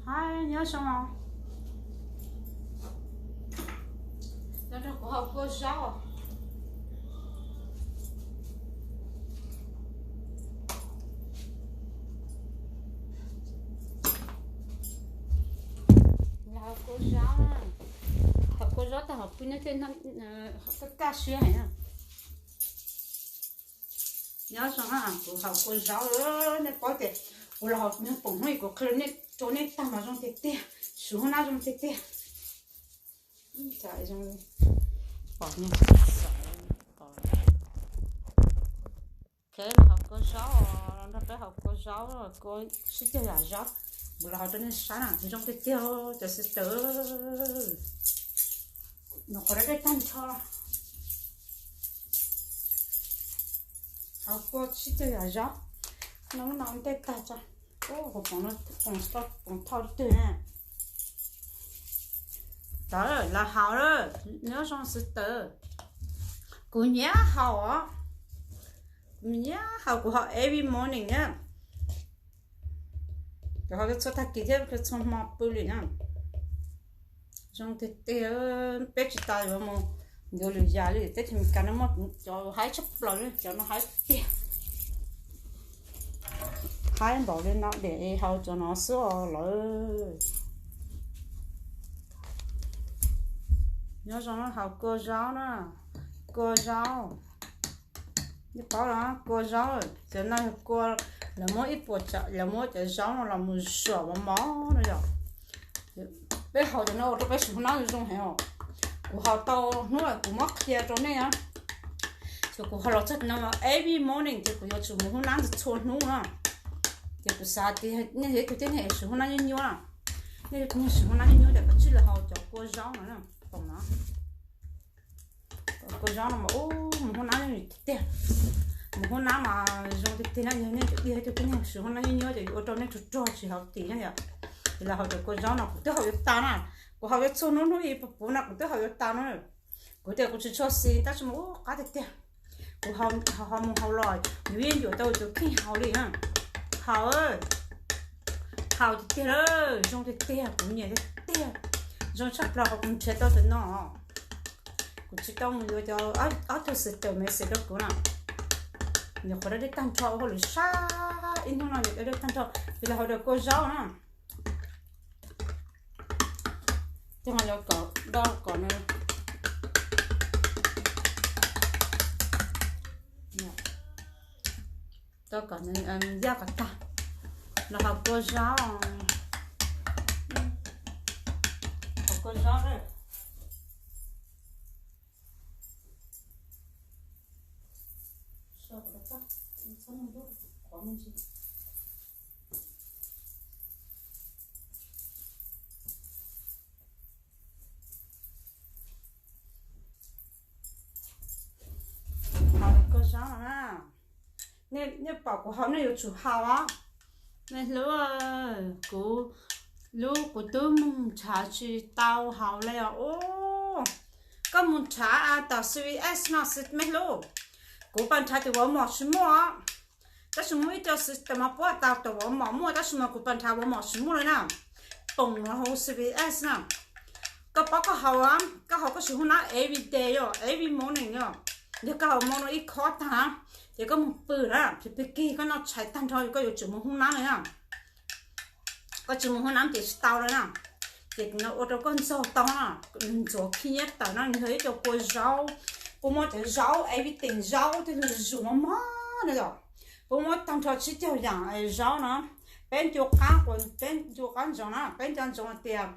Nyob zoo, nyob zoo, kuv haus kua zaub. Haus kua zaub, haus kua zaub tag hov pw nyob tej, kaj siab heev. Nyob zoo, kuv haus kua zaub, nej paub tias kuv los haus nyob pom hnub kuv qhia nej rau nej tag mas zoo tiag tiag, su hub nab zoo tiag tiag. Los haus kua zaub, los nrog peb haus kua zaub, kua sib cog yam zaub, kuv los haus rau nej saib na, zoo tiag tiag cov sister. Nws qhuav dab dej tag nrho. Haus kua sib cog yam zaub, no no tej tag tso. Ub, kuv poom no, poom, poom thauj twg na. Tawv los haus lawm, nyob zoo sister. Kuv nyiam haus os, kuv nyiam haus, kuv haus every morning na. Kuv haus txhua tag kis thiab txhua hmo pw li na. Zoo tiag tiag, peb tsis tas yuav mus yuav lwm yam li, teb chaws Amelikas no muaj cov haib tshaj plaws li, cov no haib tiag. Haib npaum li no, dem haus cov no xwb os lawm. Nyob zoo, haus kua zaub na, kua zaub. Nej paub los, kua zaub, cov no yog kua, lawv muab ib puas, lawv muab cov zaub no los mus zuam mov mov no yom. Peb haus cov no ua rau peb su hub nab zoo heev os. Kuv haus tau hnub kuv muab qhia rau nej na. Ces kuv haus los txog no every morning ces kuv yuav tsum mus hub nab ntawd txhua hnub na. Ces kuv xav tias nej yog ib tug tib neeg su hub nab nyuaj nyuaj na, nej yog ib tug neeg su hub nab nyuaj nyuaj ces koj tsij los haus cov kua zaub no na. Kua zaub no mas ub, mus hub nab tiag tiag. Mus hub nab mas zoo tiag tiag na, yog nej ib tug tib neeg su hub nab nyuaj nyuaj ces yuav ua rau nej rog rog tsis haus tim na yom. Ces los haus cov kua zaub no, kuv twb haus yuav tas na. Kuv haus yuav txhua hnub, hnub ib puv puv no kuv twb haus yuav tas no. Kuv tias kuv tsis tshua xis tab sis mas ub qab tiag tiag. Kuv haus mus haus los yus yeej yuam tau cov kheej haus li na. Haus, haus tiag tiag lawm, zoo tiag tiag, kuv nyiam tiag tiag. Zoo tshaj plaws qhov kuv nrhiav tau cov no. Kuv tsis tau mus yuav cov, ob tug sister message rau kuv na. Nws qhuav dab dej tag nrho ua hauj lwm sab ib hnub no, nws dab dej tag nrho, ces los haus daws kua zaub na. Ces ho yuav kom do kom nws, do kom nws yaj kom tag. Los haus kua zaub, haus kua zaub. Haus kua zaub no na. Nej pom kuv haus nej yuav tsum haus os. Nej hlub, kuv, lub kuv twb mus nrhav tsis tau haus li os. Koj mus nrhav tom C V S no xwb me hlub. Kuv pas nrhav tes vov mom tsis muaj, tab sis muaj ib co system mas puab tas tes vov mom muaj tab sis mas kuv pas nrhav vov mom tsis muaj li na. Poom hauv C V S na. Koj paub koj haus, koj haus koj su hub nab every day yom, every morning yom. Yog koj haus mo no ib khob tag, ces koj mus pw na, ces pig kig koj noj tshais tag nrho koj yuav tsum mus hub nab li na. Koj tsis mus hub nab ces tsis tau li na. Ces no ua rau koj ntxaug tau na, ntxuav khi nyiab tawm no, nws yog ib co kua zaub, puab muab cov zaub everything, zaub tej lug zuj zus mog mog no yom. Puab muab tag nrho tsib caug yam zaub no. Peb ncu qab, peb ncu qab ntsoov na, peb nco ntsoov hais tias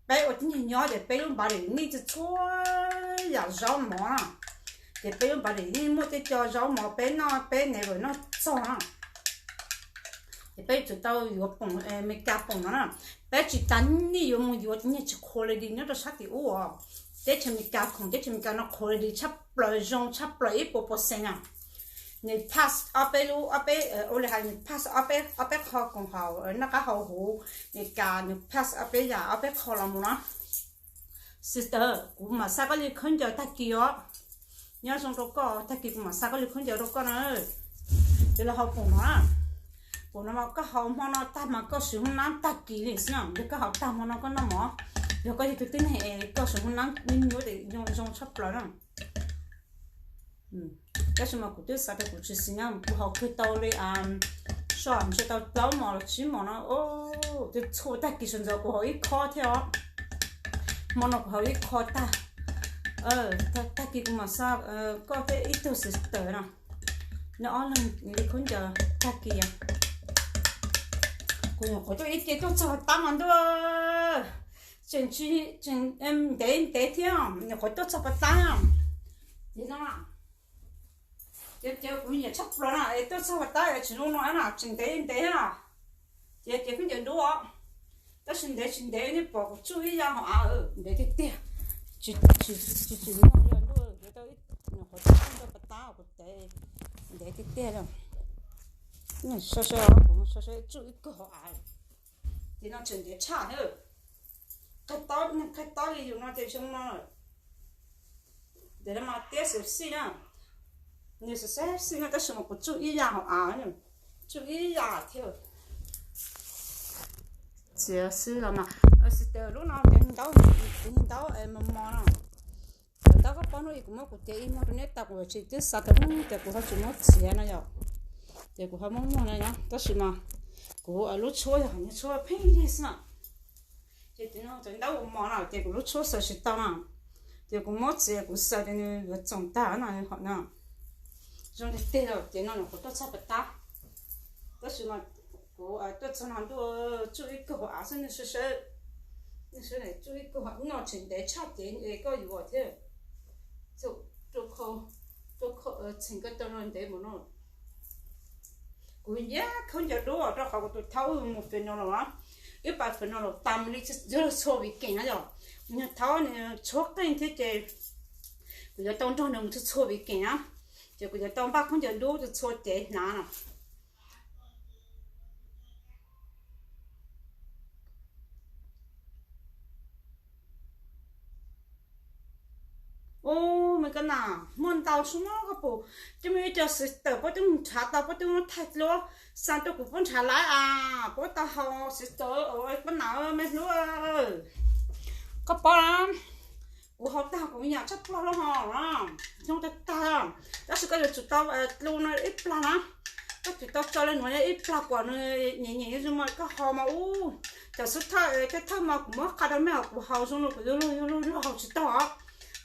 peb ua tib neeg nyob ces peb lub npav daim nej txhua txhua yam zaub mov na. Ces peb lub npav daim nej muaj tej co zaub mov peb noj, peb never noj txog na. Ces peb yuav tsum tau yuav poom, Amelikas poom no na. Peb tsis tas nej yuav mus yuav tej nyuag tsis quality nyob rau sab tim ub os. Teb chaws Amelikas khoom, teb chaws Amelikas no quality tshaj plaws, zoo tshaj plaws ib puas percent na. Nws pass ob peb lub, ob peb, ua li hais nws pass ob peb, ob peb qho koom haum noj qab haus huv Amelikas, nws pass ob peb yam, ob peb qho los mus na. Sister, kuv mam xa koj li khaub ncaws tag kis os. Nyob zoo rau koj, tag kis kuv mam xa koj li khaub ncaws rau koj na. Ces los haus poom no na. Kuv no mas koj haus hmo no tag mas koj swv hoob nab tag kis li xwb na. Yog koj haus tag hmo no koj noj mov, yog koj yog tus tib neeg es koj swv hoob nab nyuaj nyuaj ces zoo tshaj plaws na. Tab sis mas kuv twb xav tias kuv tsis xis na, kuv haus kawg tau li, so mus tsis tau plaub mos los tsib mos no, twb txhua tag kis sawv ntxov kuv haus ib khob thiab os. Hmo no kuv haus ib khob tag. Tag kis kuv mam xa koj thiab ib tug sister no, neb ob leeg li khaub ncaws tag kis. Kuv nyuam qhuav tuaj ib ce tuaj txog pas tab mas ntuj, tseem tsis, tseem ntev ntev thiab, nyuam qhuav tuaj txog pas tab. Ces no, ces kuv nyiam tshaj plaws na es tuaj txog pas tab es tsis zoo no na, tseem ntev ntev na. Ces ces khaub ncaws dub os, tab sis ntev tsis ntev nej pom kuv tsuj ib yav hauv av, ntev tiag tiag. Tsis tsis tsis tsis nyob li ntuj, yuav tau nyuam qhuav tuaj txog pas tab kuv tev ntev tiag tiag li. Saib saib kuv saib saib tsuj ib kawg hauv av. Ces no tseem ntev tshaj thiab. Qhib tob, qhib tob li yus no ces zoo no. Ces no mas tiab xwm xij na, nws xwm xij na tab sis mas kuv tsuj ib yam hauv av, tsuj ib yam thiab. Txiav xwb los mas, xwb tias lub no ces ntaub, kuv ntaub mos mos no. Cov ntaub koj paub hnub ib kuv muab kuv tiav ib muag rau neb tau, kuv tsis twb xav tau hnub tias kuv ho tsis muab txiav no yom. Ces kuv ho muab muag no yom, tab sis mas kuv lub tshuab yog qhov niag tshuab pheej yig xwb na. Ces tiv no cov ntaub mos mos no ces kuv lub tshuab xaws tsis tau no. Ces kuv muab txiav kuv xaws tias nws yuav txoom tag no hom no. Zoo tiag tiag lawm ces no nyuam qhuav tuaj txog pas tab. Tab sis mas kuv tuaj txog no ntuj, tsuj ib kawg hauv av xwb, nej saib, nej saib tsuj ib kawg hauv, no tseem ntev tshaj ces koj yuav thiab. Txheem koj tau no ntev mus no. Kuv nyiam khaub ncaws dub rau qhov kuv tus thaub mus pem no los, ib pas pem no los tas mus li txhua weekend na yom. Kuv nyuag thaub nws tshuab qeej thiab ces kuv yuav tau nrog nws mus txhua txhua weekend na. Ces kuv yuav tau npaj khaub ncaws dub txhua txhua cev hnav no. Ub, me koj na, muaj ntau sub muab koj pum, coj muaj ib co sister puab twb mus nrhav tau, puab twb muab thaij dluab xa rau kuv, puab nrhav laiv as, puab tau haus sister, puab na me hlub. Koj paub na, kuv haus tag kuv yam tshaj plaws lawm hos, zoo tag tag. Tab sis koj yuav tsum tau dlu no ib plag na, koj tsum tau tso le nuav ib plag kom nws nyem nyem zoo mas koj haus mas ub. Tam xub thawj thawj mas kuv muab qha rau mej hos kuv haus zoo no kuv yuav luag yuav luag haus tsis tau os.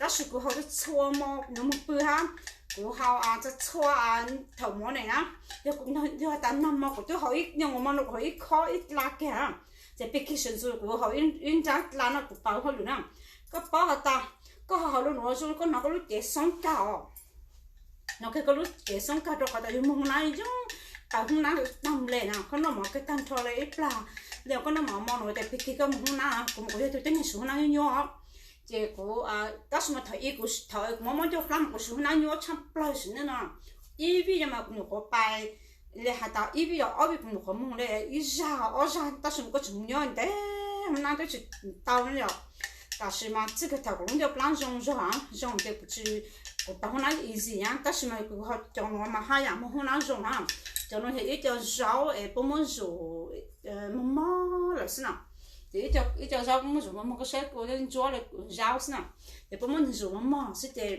Tab sis kuv haus txhua hmo kuv yuav moog pw hab, kuv haus txhua txhua thaum morning na. Yog kuv, yog tas nag hmo kuv twb haus ib nyuag hmo no kuv haus ib khob ib dlav kiag, ces pig kig sawv ntxov kuv haus ib nrab dlav no kuv paub hauj lwm na. Koj paub has tas, koj haus haus le nuav zoo koj hnov koj lub cev xoob kag os. Hnov kag koj lub cev xoob kag rau qhov tas yug moog hoob nab yoog, tas hoob nab tag le na, koj noj mov kag tag nrho le ib plag, le koj noj mov mo nuav tes pig kig koj moog hoob nab, kuv mas kuv yog tus tib neeg swv hoob nab nyuaj nyuaj. Ces kuv, tab sis mas thaum ub kuv, thaum kuv mob mob ncauj plab mas kuv swv hoob nab nyuaj tshaj plaws sim neej no. Ib vij yog mas kuv nyuam qhuav pais, le has tas ib vij yog ob vij kuv nyuam qhuav moog le ib zag ob zag, tab sis mas koj tseem moog nyob ntev hoob nab twb tsis tau no yom. Tab sis mas txij kag thaum kuv lub ncauj plab zoo zog, zoo ces kuv tsis, kuv tau hoob nab easy na, tab sis mas kuv ho cov nuav mas haj yam moog hoob nab zoo na. Cov nuav yog ib co zaub es puab muab zom mog mog lawm xwb na. Ces ib co zaub muab zom mog mog koj saib kuv ntsuab le zaub xwb na. Ces puab muab zom mog mog xwb ces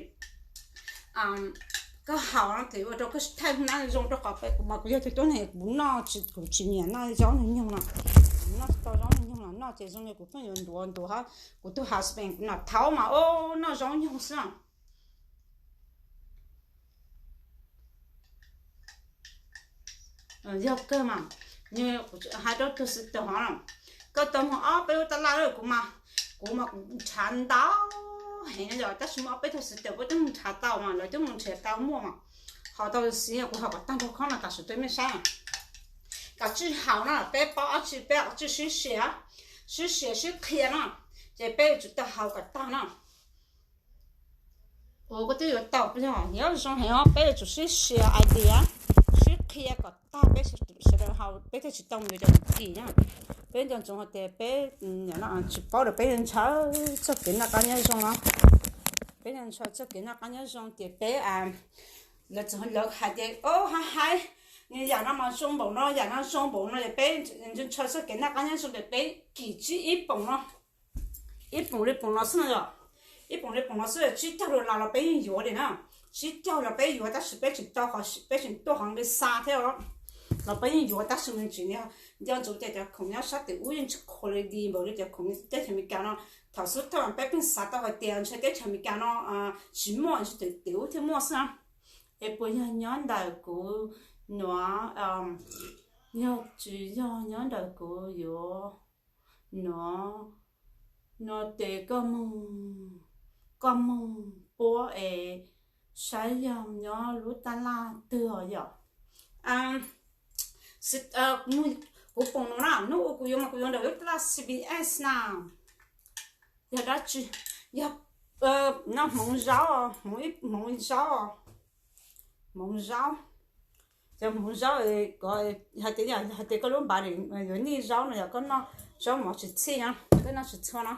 koj haus no ces ua rau koj thaij hoob nab zoo rau qhov peb kuv mas kuv yog tus tuab neeg kuv noj tsis, kuv tsis nyiam noj zaub nyoog nyoog no. Kuv noj tsis tau zaub nyoog nyoog no, noj ces zoo li kuv pheej yuav ntuav ntuav hab kuv tus husband kuv nam thaub mas noj zaub nyoog xwb na. Yog kawg mas, hais rau tug sister hov, koj tau moog ob peb lub taj laj lawm, kuv mas, kuv mas kuv nrhav ntau heev yom, tab sis muaj ob peb tug sister puab twb moog nrhav tau mas lawv twb moog nrhav tau muaj mas, haus tau xiv, kuv haus kom tag nrho khob no tam sim tuaj mej saib. Kav tsij haus na, peb paub dab tsi peb kav tsij sib sia, sib sia sib qhia na, ces peb yuav tsum tau haus kom tag na. Ua koj twb yuav tau yog nyob zoo heev os, peb yuav tsum sib sia idea, sib qhia kom tag peb sawv daws haus, peb thiaj tsis tau mus yuav cov kim na. Peb nco ntsoov hais tias peb tsis paub lawm peb ntshaw txoj kev noj qab nyob zoo no. Peb ntshaw txoj kev noj qab nyob zoo ces peb, lawv txawm lawv hais tias o ha hais Yam no mas zoo npaum no, yam no zoo npaum no es peb ntshaw txoj kev noj qab nyob zoo ces peb kim tsib ib poom no, ib poom li poom no xwb no yom. Ib poom li poom no xwb, tsib caug dollar los peb yeej yuav li na. Tsib caug los peb yuav tab sis peb tseem tau, peb tseem tuaj hov nqi xa thiab os. Los peb yeej yuav tab sis nws tseem nco ntsoov tias cov khoom nyob sab tim ub yeej tsis quality npaum li cov khoom teb chaws Amelikas no. Thaum xub thawj peb pheej xav tau hais tias ntshe teb chaws Amelikas no tsis muaj, ntshe tim ub thiaj muaj xwb na. Es puas yog nyob ntawm kuv nuav, yog tsis yog nyob ntawm kuv yuav nuav, nuav tes koj moog, koj moog puab es saib yog nyob lub taj laj twg os yom. Kuv poom no na, hnub ua kuv yuav mas kuv yuav ntawm lub taj laj C V S na. Yog dab tsi? Yog no hmoov zaub, hmoov zaub, hmoov zaub. Cov hmoov zaub, hais tias, hais tias koj lub npav yuav nij zaub no yog koj noj zaub mov tsis txhij na, koj noj tsis txhua na,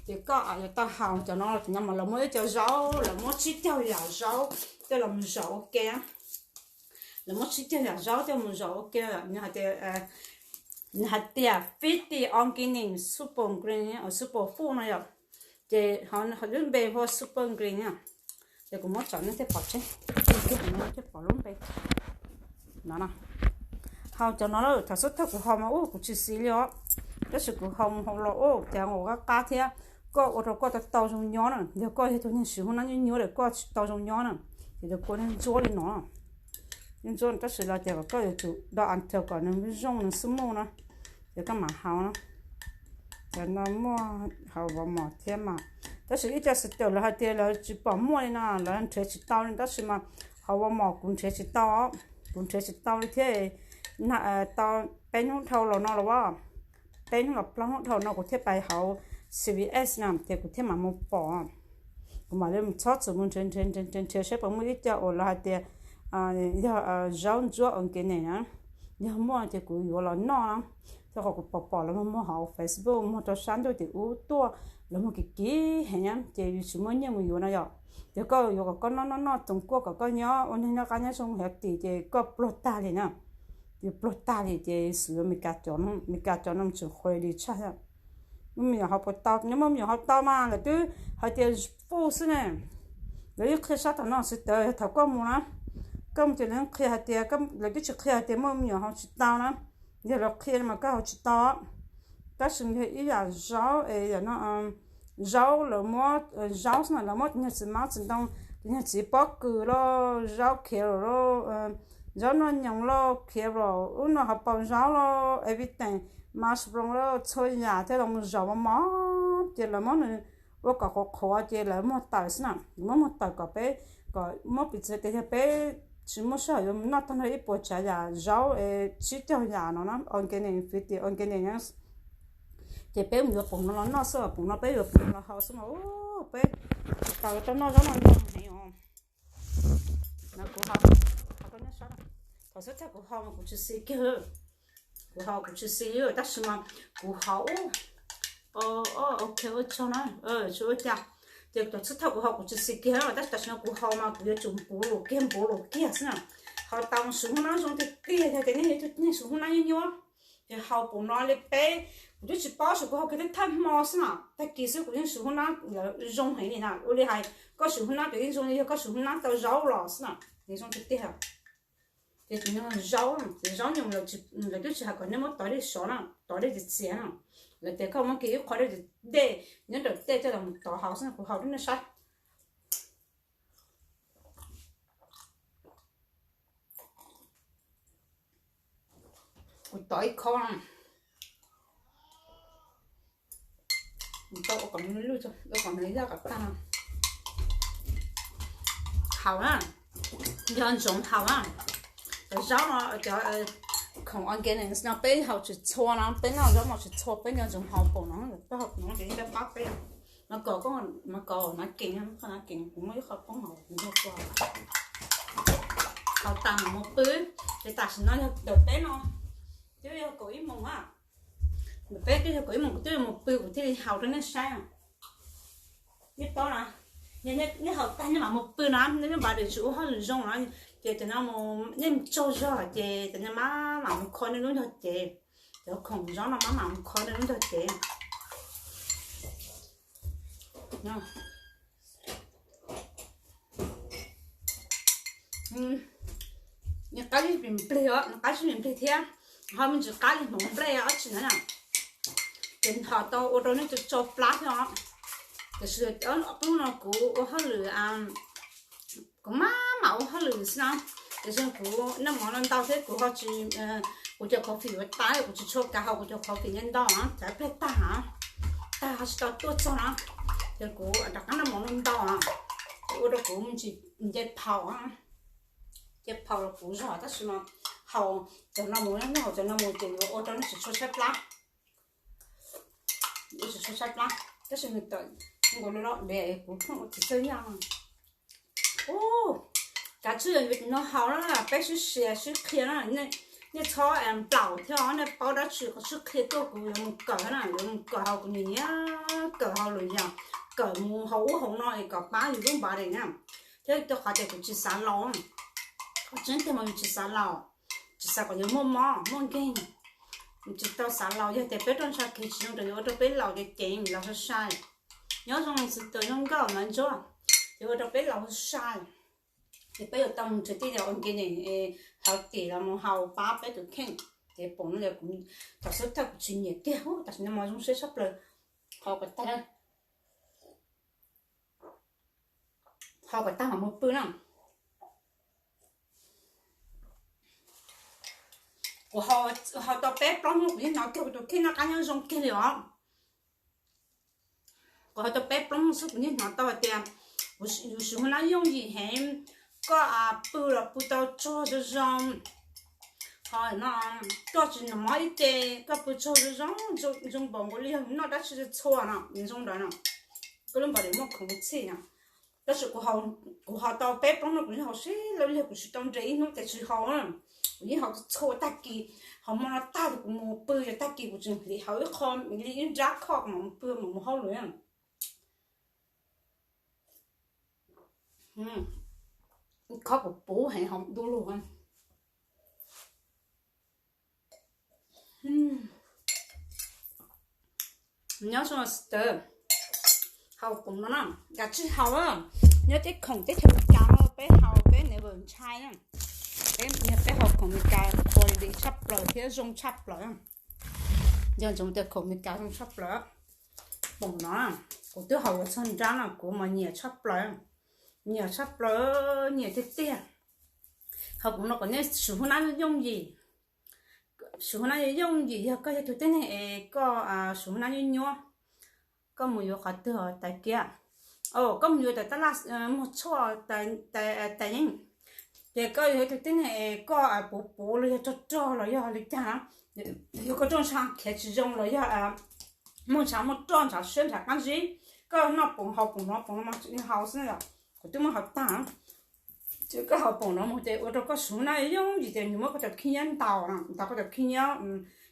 ces koj yuav tau haus cov no. Cov no mas lawv muaj ib co zaub, lawv muab tsib caug yam zaub coj los mus zaum ua ke. Lawv muab tsib caug yam zaub coj mus zaum ua ke. Nws hais tias, nws hais tias fifty organic super green, super food no yom. Ces ho lub npe hu ua super green na. Ces kuv muab tsom nej thiaj pom tseeb, thiaj pom lub npe no na. Haus cov no lawm, thaum xub thawj kuv haus mas ub kuv tsis xis li os. Tab sis kuv haus mus haus los ub ces ua qab qab thiab, koj ua rau koj tau tau zoo nyob na. Yog koj yog tus neeg siv hub nab nyuaj nyuaj lawm koj tsis tau zoo nyob na, ces yog kua ntsuab li no, ntsuab tab sis los tias kom koj yuav tsum do until kom nws zoo nws xub muj na, ces koj mam haus na. Cov no muaj hauv Walmart thiab mas, tab sis ib co store lawv hais tias lawv tsis pom muaj li no, lawv nrhiav tsis tau li, tab sis mas hauv Walmart kuv nrhiav tsis tau, kuv nrhiav tsis tau li thiab. Tau peb hnub dhau los no los, peb hnub los plaub hnub dhau no kuv thiaj pais hauv C V S na ces kuv thiaj mam mus pom. Kuv mam li txhob txwm mus nrhiav nrhiav nrhiav nrhiav saib puas muaj ib co uas lawv hais tias yog zaub ntsuab organic na, yog muaj ces kuv yuav los noj na. Rau qhov kuv pom pom lawv muag muag hauv Facebook, muag rau sab ntuj tim ub tuaj, lawv muag kim kim heev na, ces yus tsis muaj nyiaj mus yuav no yom. Yog koj yuav kom koj noj noj noj txoos kuaj kom koj nyob ua neeg noj qab nyob zoo healthy ces koj pluag tag li na. Yus pluag tag li ces xwm yuav Meskas cov, Meskas cov no tseem quality tshaj. Muaj me nyuam haus puas tau, nyob muaj me nyuam haus tau mas lawv twb hais tias fuj xwb ne. Lawv yeej qhia sab tom no xwb tawv, thaum koj mus na, koj mus ces lawv yeej qhia hais tias, lawv twb tsis qhia hais tias muaj me nyuam haus tsis tau na. Yog lawv qhia mas koj haus tsis tau. Tab sis yog ib yam zaub es yam no, zaub lawv muab, zaub xwb na, lawv muab cov nyuag txiv mab txiv ntoo, cov nyuag txiv pob kws los, zaub carrot los, zaub noj nyoos los, carrot, ub no hauv paus zaub los, everything, mushroom los, txhua yam thiab los mus zaum mos mos, ces lawv muab nws ua kom qhuav qhuav ces lawv muag tawm xwb na, muab muag tawm kom peb, kom muab piv txwv tias yog peb tsis muaj sij hawm yuav noj tag nrho ib puas tsav yam zaub es tsib caug yam no na, organic, fifty organic na, ces peb mus yuav poom no los noj xwb, poom no peb yuav poom no los haus xwb mas peb tau tau noj zaub no noj heev os. Kuv haus, thaum xub thawj kuv haus mas kuv tsis xis kiag, kuv haus kuv tsis xis li tab sis mas kuv haus, ok ua tsaug na, tsis ua cas. Ces thaum xub thawj kuv haus kuv tsis xis kiag tab sis tam sim no kuv haus mas kuv yuav tsum npuv lus kiag npuv lus kiag xwb na. Haus tau mas xwm hub nab zoo tiag tiag, yog tias nej yog ib tug neeg xwm hub nab nyuaj nyuaj, ces haus poom no li peb, kuv twb tsis paub, kuv haus kiag thawj hmo xwb na, tag kis xwb kuv yeej xwm hub nab zoo heev li na. Ua li hais koj xwm hub nab ces yeej zoo li yog koj xwm hub nab tau zaub los xwb na, yeej zoo tiag tiag. Ces tus nyuag zaub, ces zaub nyuag lawv twb tsis hais kom nej muab tov dej sov na, tov dej txias txias na, lawv tias koj muab kiag ib qho dej, dej nyob nraum tej coj los tov haus xwb, kuv haus rau nej saib. Kuv tov ib khob na, kuv tau ua kom nws lwj, ua kom nws yaj kom tag no. Haus na, yog ntsoov haus na. Cov zaub no, cov khoom organic no peb haus tsis txhua no, peb noj zaub no tsis txhua, peb nco ntsoov haus poom no, peb haus poom no ces yeej pab peb. Mas kom, mas kom nav kees, qhov nav kees kuv muaj ib qho poob hauv kuv nrog kua. Haus tas mam mus pw, ces tam sim no yog ntawm peb no twb yog kaum ib moos a, ntawm peb twb yog kaum ib moos kuv twb yuav mus pw kuv thiaj li haus rau nej saib. Nej paub na, nej haus tag nej mam mus pw na, nej lub npav dam tsis ua hauj lwm zoo na, Ces cov no mus nej mus tsaug zog ces cov no mam mam mus kho nej lub ntog cev. Cov khoom zaub no mam mam mus kho nej lub ntog cev. Nws qab ib plig nplig os, nws qab ib plig nplig thiab, ho me ntsis qab li hmoov nplej ob tsi na. Ces ho tau ua rau nej tsau plab thiab os. Tiam sis qub no kuv ua hauj lwm, kuv mam mam ua hauj lwm xwb na. Tiam sis kuv noj mov no ntau thiab kuv ho tsis, kuv cov coffee ua tas, kuv tsis tshua kav haus kuv cov coffee ntau ntau, thaum pliag tag, tag ho tsis tau tuaj txog na. Ces kuv rov qab noj mov no ntau, ces ua rau kuv me ntsis nce phaum, nce phaum los kuv zog tab sis mas haus cov no mus, haus cov no mus ces yuav ua rau nej tsis tshua tshaib plab. Ua tsis tshua tshaib plab tab sis nws tawm nkaus li los de kuv pheej ua tsis txawj yaj. Ub, kav tsij yuav no haus na, peb sib sia sib qhia na, nej txhob nplaum thiab, nej paub dab tsi qhov sib qhia tuaj kuv yuav mus kawm na, yuav mus kawm haus, kuv nyiam nyiam kawm haus lwm yam, kawm mus haus ub haus no es kom pab yus lub npav daim na. Thiab rau qhov tias kuv tsis xav laus, qhov tseeb tiag mas yus tsis xav laus, tsis xav kom yus muaj mob muaj nkeeg, tsis tau xav laus. Yog tias peb roj ntsha kiag tsis zoo rau yus ua rau peb laus ces ceev laus sai sai. Nyob zoo xwb tawm zoo nkauj mas ntsuab, ces ua rau peb laus sai. Ces peb yuav tau mus nrhiav tej yam ua nkev ne, hauv tim los mus haus pab peb tus kheej. Ces pom no yog kuv, tam xub thawj kuv tsis nyiam kiag, tam sim no mas zoo siab tshaj plaws. Haus kom tag, haus kom tag mam mus pw na. Kuv haus tau peb plaub hnub kuv yeej hnov kiag kuv tus kheej noj qab nyob zoo kiag li os. Kuv haus tau peb plaub hnub xwb kuv yeej hnov tau hais tias yus siv hoob nab yooj yim heev, koj pw los pw tau tsaug zoo zoo. Ho no koj tsis hnov mob ib ce, koj pw tsaug zoo zoo, zoo npaum nkaus li yog noj dab tsi txhua no, zoo ntawd no, koj lub npau li muaj khoom txhij no. Tab sis kuv haus tau peb plaub no kuv yeej haus sib law li, kuv tsis tau nres ib hnub tias tsis haus. Kuv yeej haus txhua tag kis, haus hmo no tag kuv mus pw, yog tag kis kuv tseem hliv haus ib qho li ib nrab khoj kuv mam mus pw mam mus hauj lwm. Khob kuv puv heev haus du lug. Nyob zoo sister, haus khoom no na, kav tsij haus. Nyob tej khoom teb chaws Amelikas no peb haus peb never ntshai na. Peb, peb haus khoom Amelikas quality tshaj plaws thiab zoo tshaj plaws. Yog ntsoov tias khoom Amelikas zoo tshaj plaws. Khoom no kuv twb haus yuav txog nrab no kuv mas nyiam tshaj plaws, nyiam tshaj plaws, nyiam tiag tiag. Ho kuv no kom nej siv hoob nab yooj yim, siv hoob nab yooj yim. Yog koj yog tus tib neeg es koj siv hoob nab nyuaj nyuaj, koj mus yuav qhov twg tais kiab, koj mus yuav tais tab laj, muag tshuaj, tais yeeb, ces koj yog tus tib neeg es koj puv puv los yog rog rog los yog li cas, yog koj roj ntsha khiav tsis zoo los yog muaj ntshav muaj roj ntshav siab ntshav qab zib, koj noj poom haus poom no poom no mas tseem haus xwb, kuv twb muab haus tag. Ces koj haus poom no mus ces ua rau koj siv hoob nab yooj yim ces nws muab koj cov khib nyiab ntaus, ntaus koj cov khib nyiab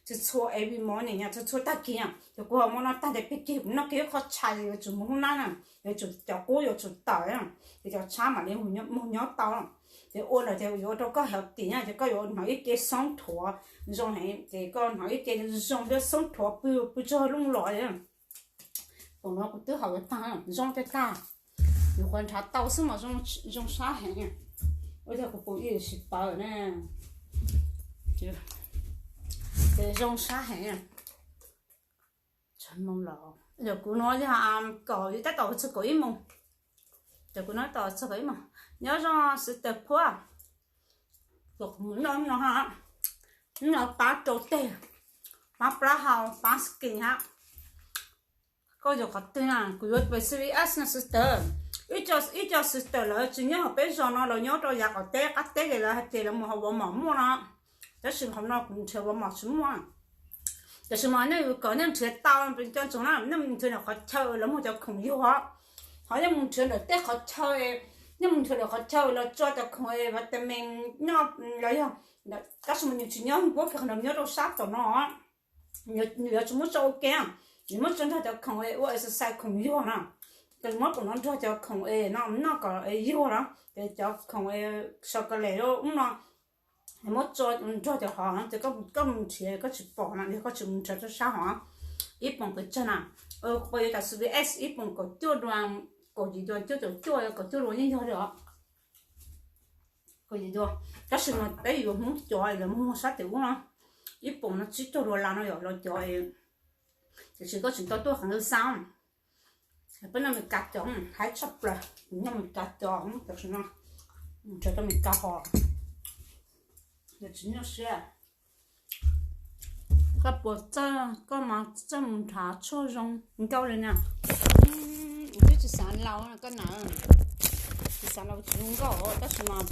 txhua txhua every morning, txhua txhua tag kis. Ces kuv haus hmo no tag ntes pig kig kuv noj kiag ib qho tshais yuav tsum mus hoob nab na, yuav tsum cov qub yuav tsum tawm, ces cov tshab mam li mus nyob tau. Ces ua ntawd ces yuav ua rau koj healthy na, ces koj yuav hnov ib ce xoob thuav zoo heev, ces koj hnov ib ce zoo thiab xoob thuav pw pw tsaug looj los. Poom no kuv twb haus yuav tag, zoo tiag tag. Yus qhuav nrhav tau xwb mas zoo sab heev. Ua cas kuv pum ib yam sis pawv na, ces zoo sab heev. Yog kuv no yog kaum, yus tab tom txog kaum ib moos, ces kuv no tab tom txog kaum ib moos. Nyob zoo sister Phuab, no, no pab rau teg, pab plaub hau, pab skin hab. Koj yuav qhov twg na? Kuv yuav specific as na sister. Ib co sister lawv tsis nyob hauv peb zos no, lawv nyob rau yav qaum teb qab teb ces lawv hais tias lawv mus hauv Walmart muaj no, tab sis hauv no kuv nrhiav Walmart tsis muaj. Tab sis mas nej yuav kom nej nrhiav tau, coj ntsoov na, nej mus nrhiav ntawm qhov chaw lawv muag cov khoom yuag, ho nej mus nrhiav ntawm tej qhov chaw, nej mus nrhiav ntawm qhov chaw lawv tso cov khoom vitamin nyob los yog, tab sis mas nws tsis nyob nkuab kiag qhov ntawd, nyob rau sab tom no. Nws yuav tsis muab tso ua ke, nws muab tso nrog cov khoom ua exercise khoom yuag na. Ces muab pum no nrog cov khoom es no noj kom yuag na, ces cov khoom es sau ka les ub no, muab tso nrog cov hov no ces koj mus nrhiav koj tsis pom na, yog koj tsis mus nrhiav rau sab hov. Ib poom pes tsawg na? Kuv pom yuav cov CVS ib poom kaum cuaj dua, kaum yim dua, cuaj caum cuaj, kaum cuaj dua yeej yog li os. Kaum yim dua, tab sis mas peb yuav Hmoob cov lawv muag sab tim ub no, ib poom no tsib caug dua las no yom, los cov tiam sis koj tseem tau tuaj qhov ntawd xa. Peb noj Meskas cov haib tshaj plaws, noj Meskas cov, tam sim no nrhiav tau Meskas hov, tsis nyuaj siab. Koj puas txawj, koj mas txawj mus nrhav tshuaj zoo nkauj li na. Kuv twb tsis xav laus koj na, tsis xav laus tsis zoo nkauj, tab sis mas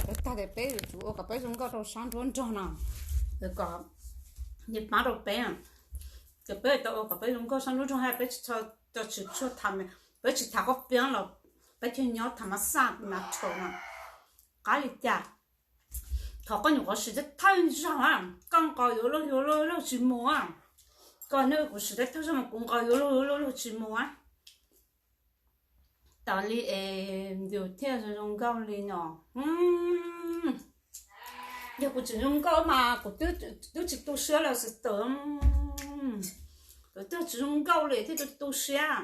lawv tag tias peb yuav tsum ua kom peb zoo nkauj rau sab nruab nrog no, kom nyias pab rau peb, ces peb tau ua kom peb zoo nkauj sab nruab nrog, peb tsis txhob tsis tshuaj tham, peb tsis tham koj piab los peb thiaj nyob tham mas xaj mas rhaum no. Qab li cas? Thaum koj nyuam qhuav siv thawj zaug, koj nqos yuav luag yuav luag tsis mus, koj ne kuv siv thawj zaug mas kuv nqos yuav luag yuav luag tsis mus. Tas li es yus thiaj zoo nkauj li no. Yog kuv tsis zoo nkauj mas kuv twb tsis tu siab lawm sister. Kuv twb tsis zoo nkauj li thiaj tu tu siab.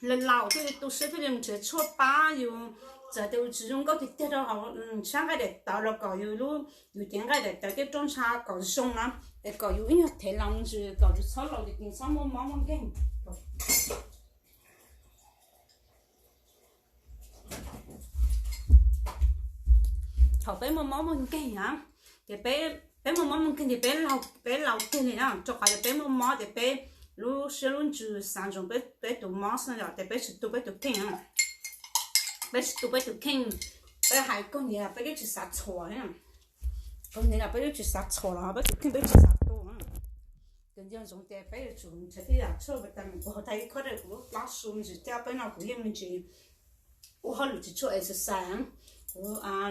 Laus laus thiaj li tu siab thiaj li mus nrhiav tshuaj pab yus. Txawm tias yus tsis zoo nkauj tiag tiag rau hauv sab nqaij daim tawv los kom yus lub, yus cev nqaij daim tawv thiab roj ntsha kom zoo na, es kom yus ib nyuag thev los mus ntsis kom yus txhob laus ces txhob muaj mob muaj nkeeg. Thaum peb muaj mob muaj nkeeg na, ces peb muaj mob muaj nkeeg ces peb laus, peb laus kiag li na, rau qhov tias peb muaj mob ces peb lub siab lub ntsws xav ntsoov peb tus mob xwb yom, ces peb tsis tu peb tus kheej. Peb tsis tu peb tus kheej, peb hais kog niam peb twb tsis xav txhuam, kog niam los peb twb tsis xav txhuam los peb tus kheej peb tsis xav tu. Ces nco ntsoov tias peb yuav tsum nrhiav ib yam tshuaj vitamin, kuv hauv thaiv ib khob rau kuv lub plab su ntsis thiab peb no kuv yeej me ntsis ua hauj lwm tsis tshua exercise. Kuv,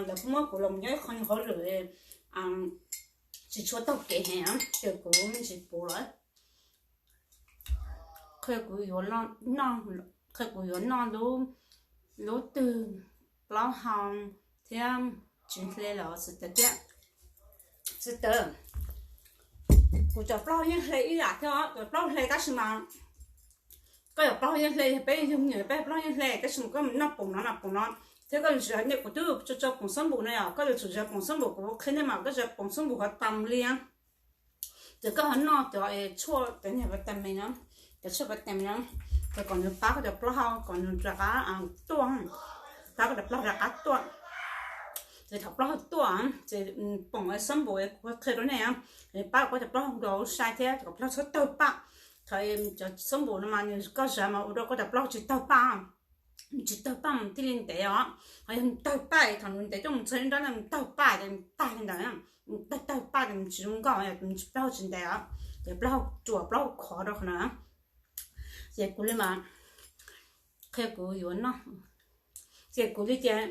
lawv kuj muab kuv los nyob ib qho hauj lwm tsis tshua taug kev heev, ces kuv me ntsis puv lawm. Qhia kuv yuav, qhia kuv yuav noj lub twg plaub hau thiab tsis hle los sister thiab. Sister, kuv cov plaub yeej hle ib yam thiab, cov plaub hle tab sis mas koj cov plaub yeej hle, yog peb yug me nyuam peb plaub yeej hle, tab sis mas koj mus noj poom no no poom no thiab koj ntsia, kuv twb tso tso poom xab npum no yom, koj yuav tsum zov poom xab npum, kuv qhia nej mas koj zov poom xab npum hov tas li. Ces koj ho noj cov tshuaj cov niag vitamin no, cov tshuaj vitamin no, ces kom nws pab koj cov plaub hau kom nws rov qab tuaj, pab koj cov plaub hau rov qab tuaj. Ces thaum plaub hau tuaj, ces poom xab npum kuv qhia rau nej, nws pab koj cov plaub hau nkaus sai thiab kom plaub hau txhob tawg paj. Thaum cov xab npum no mas nws koj zov mas ua rau koj cov plaub hau tsis tawg paj, tsis tawg paj mas thiaj li ntev os. Ho yog nws tawg paj thaum nws ntev coj mus txog nrab no nws tawg paj ces nws tag li ntawd, nws tawg tawg paj ces nws tsis zoo nkauj, nws plaub hau tsis ntev os, ces plaub hau ruam plaub hau khov rau qhov no. Ces kuv li mas qhia kuv yuav noj, ces kuv li tias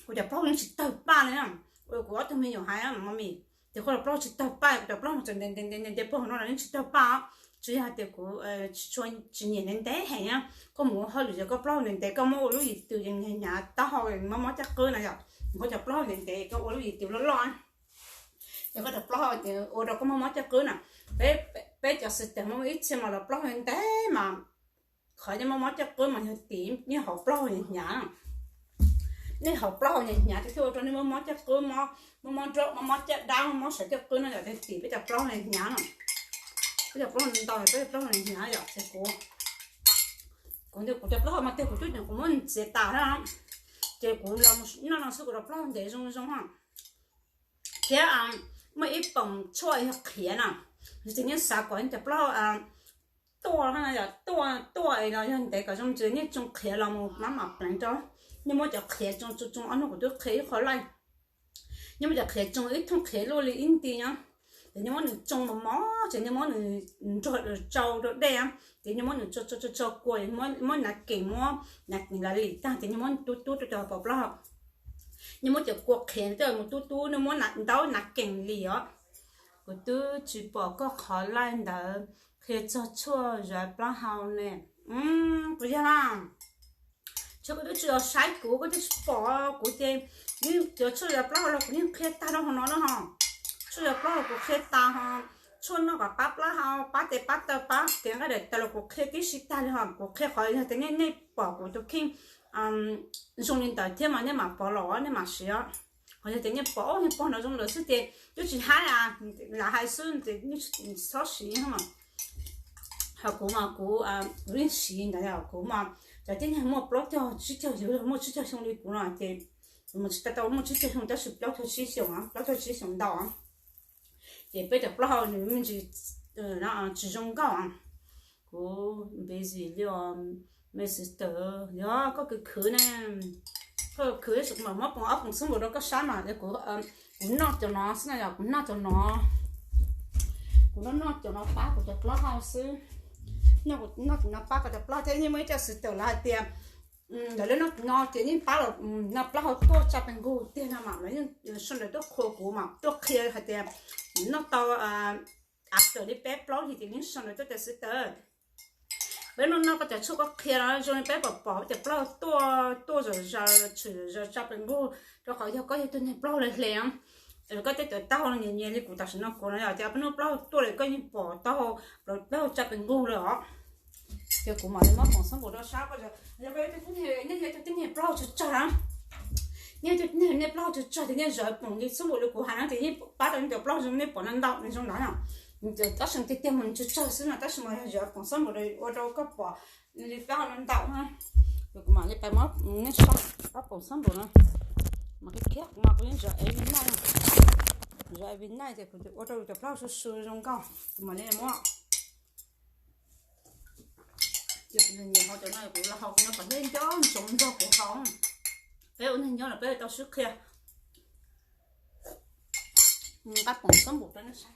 kuv cov plaub hau yeej tsis tawg paj li na. Ua kuv ob tug me nyuam hais mami, ces koj cov plaub hau tsis tawg paj, kuv cov plaub hau tseem ntev ntev ntev ntev puag hauv no los yeej tsis tawg paj. Tsis yog hais tias kuv tsis tshua, tsis nyiam ntev ntev heev na, koj mus ua hauj lwm ces koj plaub hau ntev ntev koj muab ua lub yim twm ces nyias nyias taub hau mob mob caj qwb na yom, koj cov plaub hau ntev ntev koj ua lub yim twm loj loj, ces koj cov plaub hau ces ua rau koj mob mob caj qwb na. Peb, peb cov sister muaj ib txhia mas los plaub hau ntev mas qhov nej mob mob caj qwb mas yog tim nej hauv plaub hau hnyav hnyav, nej hauv plaub hau hnyav hnyav thiaj ua rau nej mob mob caj qwb, mob mob nrob, mob mob caj dab, mob mob sawv caj qwb no yom, tim peb cov plaub hau hnyav hnyav no. Peb cov plaub hau ntau, peb cov plaub hau hnyav hnyav yom, ces kuv, kuv nti kuv cov plaub hau mas tiag kuv twb, kuv muab nws txiav tas thiab, ces kuv los noj no xwb kuv cov plaub hau ntev zoo zoo. Thiab muaj ib poom tshuaj yog qhiav na, nws tseem yeej xav kom cov plaub hau tuaj, tuaj, tuaj los yog ntev kom zoo, ces nej tsoo qhiav los mus mab mam pleev rau. Nej muab cov qhiav tsoo tsoo tsoo, ob hnub kuv twb qhia ib qho laij. Nej muab cov qhiav tsoo ib thooj qhiav luaj li ib nti nyob, ces nej muab nws tsoo mos mos, ces nej muab nws nrog tsau rau dej, ces nej muab nws tsau tsau tsau kua, muab nav kees, muab nav kees lav lim tag, ces nej muab tub tub rau cov poom plaub hau. Nej muab cov kua qhiav coj mus tub tub, nej muab ntaub nav kees lim os. Kuv twb tsis pom koj qhov laij ntawd qhia txog tshuaj zov plaub hau ne. Kuv yog na, tsis koj twb tsis los saib kuv, koj twb tsis pom kuv ces, yeej cov tshuaj yog plaub hau los kuv yeej qhia tag rau hauv no na ho. Tshuaj yog plaub hau kuv qhia tas ho, tshuaj noj kom pab plaub hau, pab tes pab taw, pab tiav nqaij daim taw los kuv qhia tib si tag li ho. Kuv qhia qhov yog tias nej, nej pom kuv tus kheej zoo li ntawd thiab mas nej mam pom los nej mam siv. Qhov yog tias nej pom, nej pog no zoo lawm xwb ces twb tsis haib, lam hais xwb ces nej txhob siv. Ho kuv mas kuv, kuv yeej siv ntawd, kuv mas cov tib neeg muaj plaub caug tsib caug, yog muaj tsib caug xyoo li kuv no ces, kuv mas tsis tau tau muaj tsib caug xyoo tab sis plaub caug tsib xyoos, plaub caug tsib xyoos ntau. Ces peb cov plaub hau nws me ntsis tsis zoo nkauj. Kuv busy li os, my sister, yog koj khwv khwv ne, koj khwv tab sis kuv mam muab poom, ob poom xab npum rau koj saib mas, kuv, kuv noj cov no xwb na yog, kuv noj cov no, kuv noj, noj cov no pab kuv cov plaub hau xwb. Noj, noj cov no pab kuv cov plaub hau thiab. Yeej muaj ib co sister lawv hais tias lawv noj no ces yeej pab los no plaub hau tuaj tsa pes nkuj tiag no mas lawv yeej sawv daws tuaj qhuas kuv mas tuaj qhia hais tias noj tau av tawm li peb plaub hlis ces yeej sawv daws tuaj tias sister, peb noj, noj koj cov tshuaj koj qhia no zoo li peb pom pom cov plaub hau tuaj, tuaj zom zaws, tshwm zom zaws tsa pes nkuj, rau qhov yog koj yog tus niag plaub hau hle hle, koj tej cov taub hau nyias nyias li kuv tam sim no kuv no yog tias peb noj plaub hau tuaj li koj yeej pom taub hau, plaub hau tsa pes nkuj lawm os. Ces kuv mam li muab poom xab npum rau sab ko, yog koj yog tus tib neeg, nej yog tus tib neeg plaub hau tsawg tsawg na, nej yog tus tib neeg nej plaub hau tsawg tsawg ces nej zawv poom li xab npum li kuv hais no ces yeej pab tau nej cov plaub hau zoo nej pom no ntau zoo ntawd na. Tab sis tiag tiag mas tsawg tsawg xwb no tab sis mas yog zawv poom xab npum ua rau koj pom li plaub hau no ntau na. Kuv mam li pais muab nej saib ob poom xab npum no, mas kuv, kuv mas kuv yeej zawv every night, zawv every night ces kuv ua rau cov plaub hau su su zoo nkauj, kuv mam li muab. Ces kuv nyiam nyiam hau cov no, kuv los hau no kom nej nco ntsoov nrog kuv hau. Peb ua neeg nyob los peb tau sib qhia. Nqa poom xab npum rau nej saib.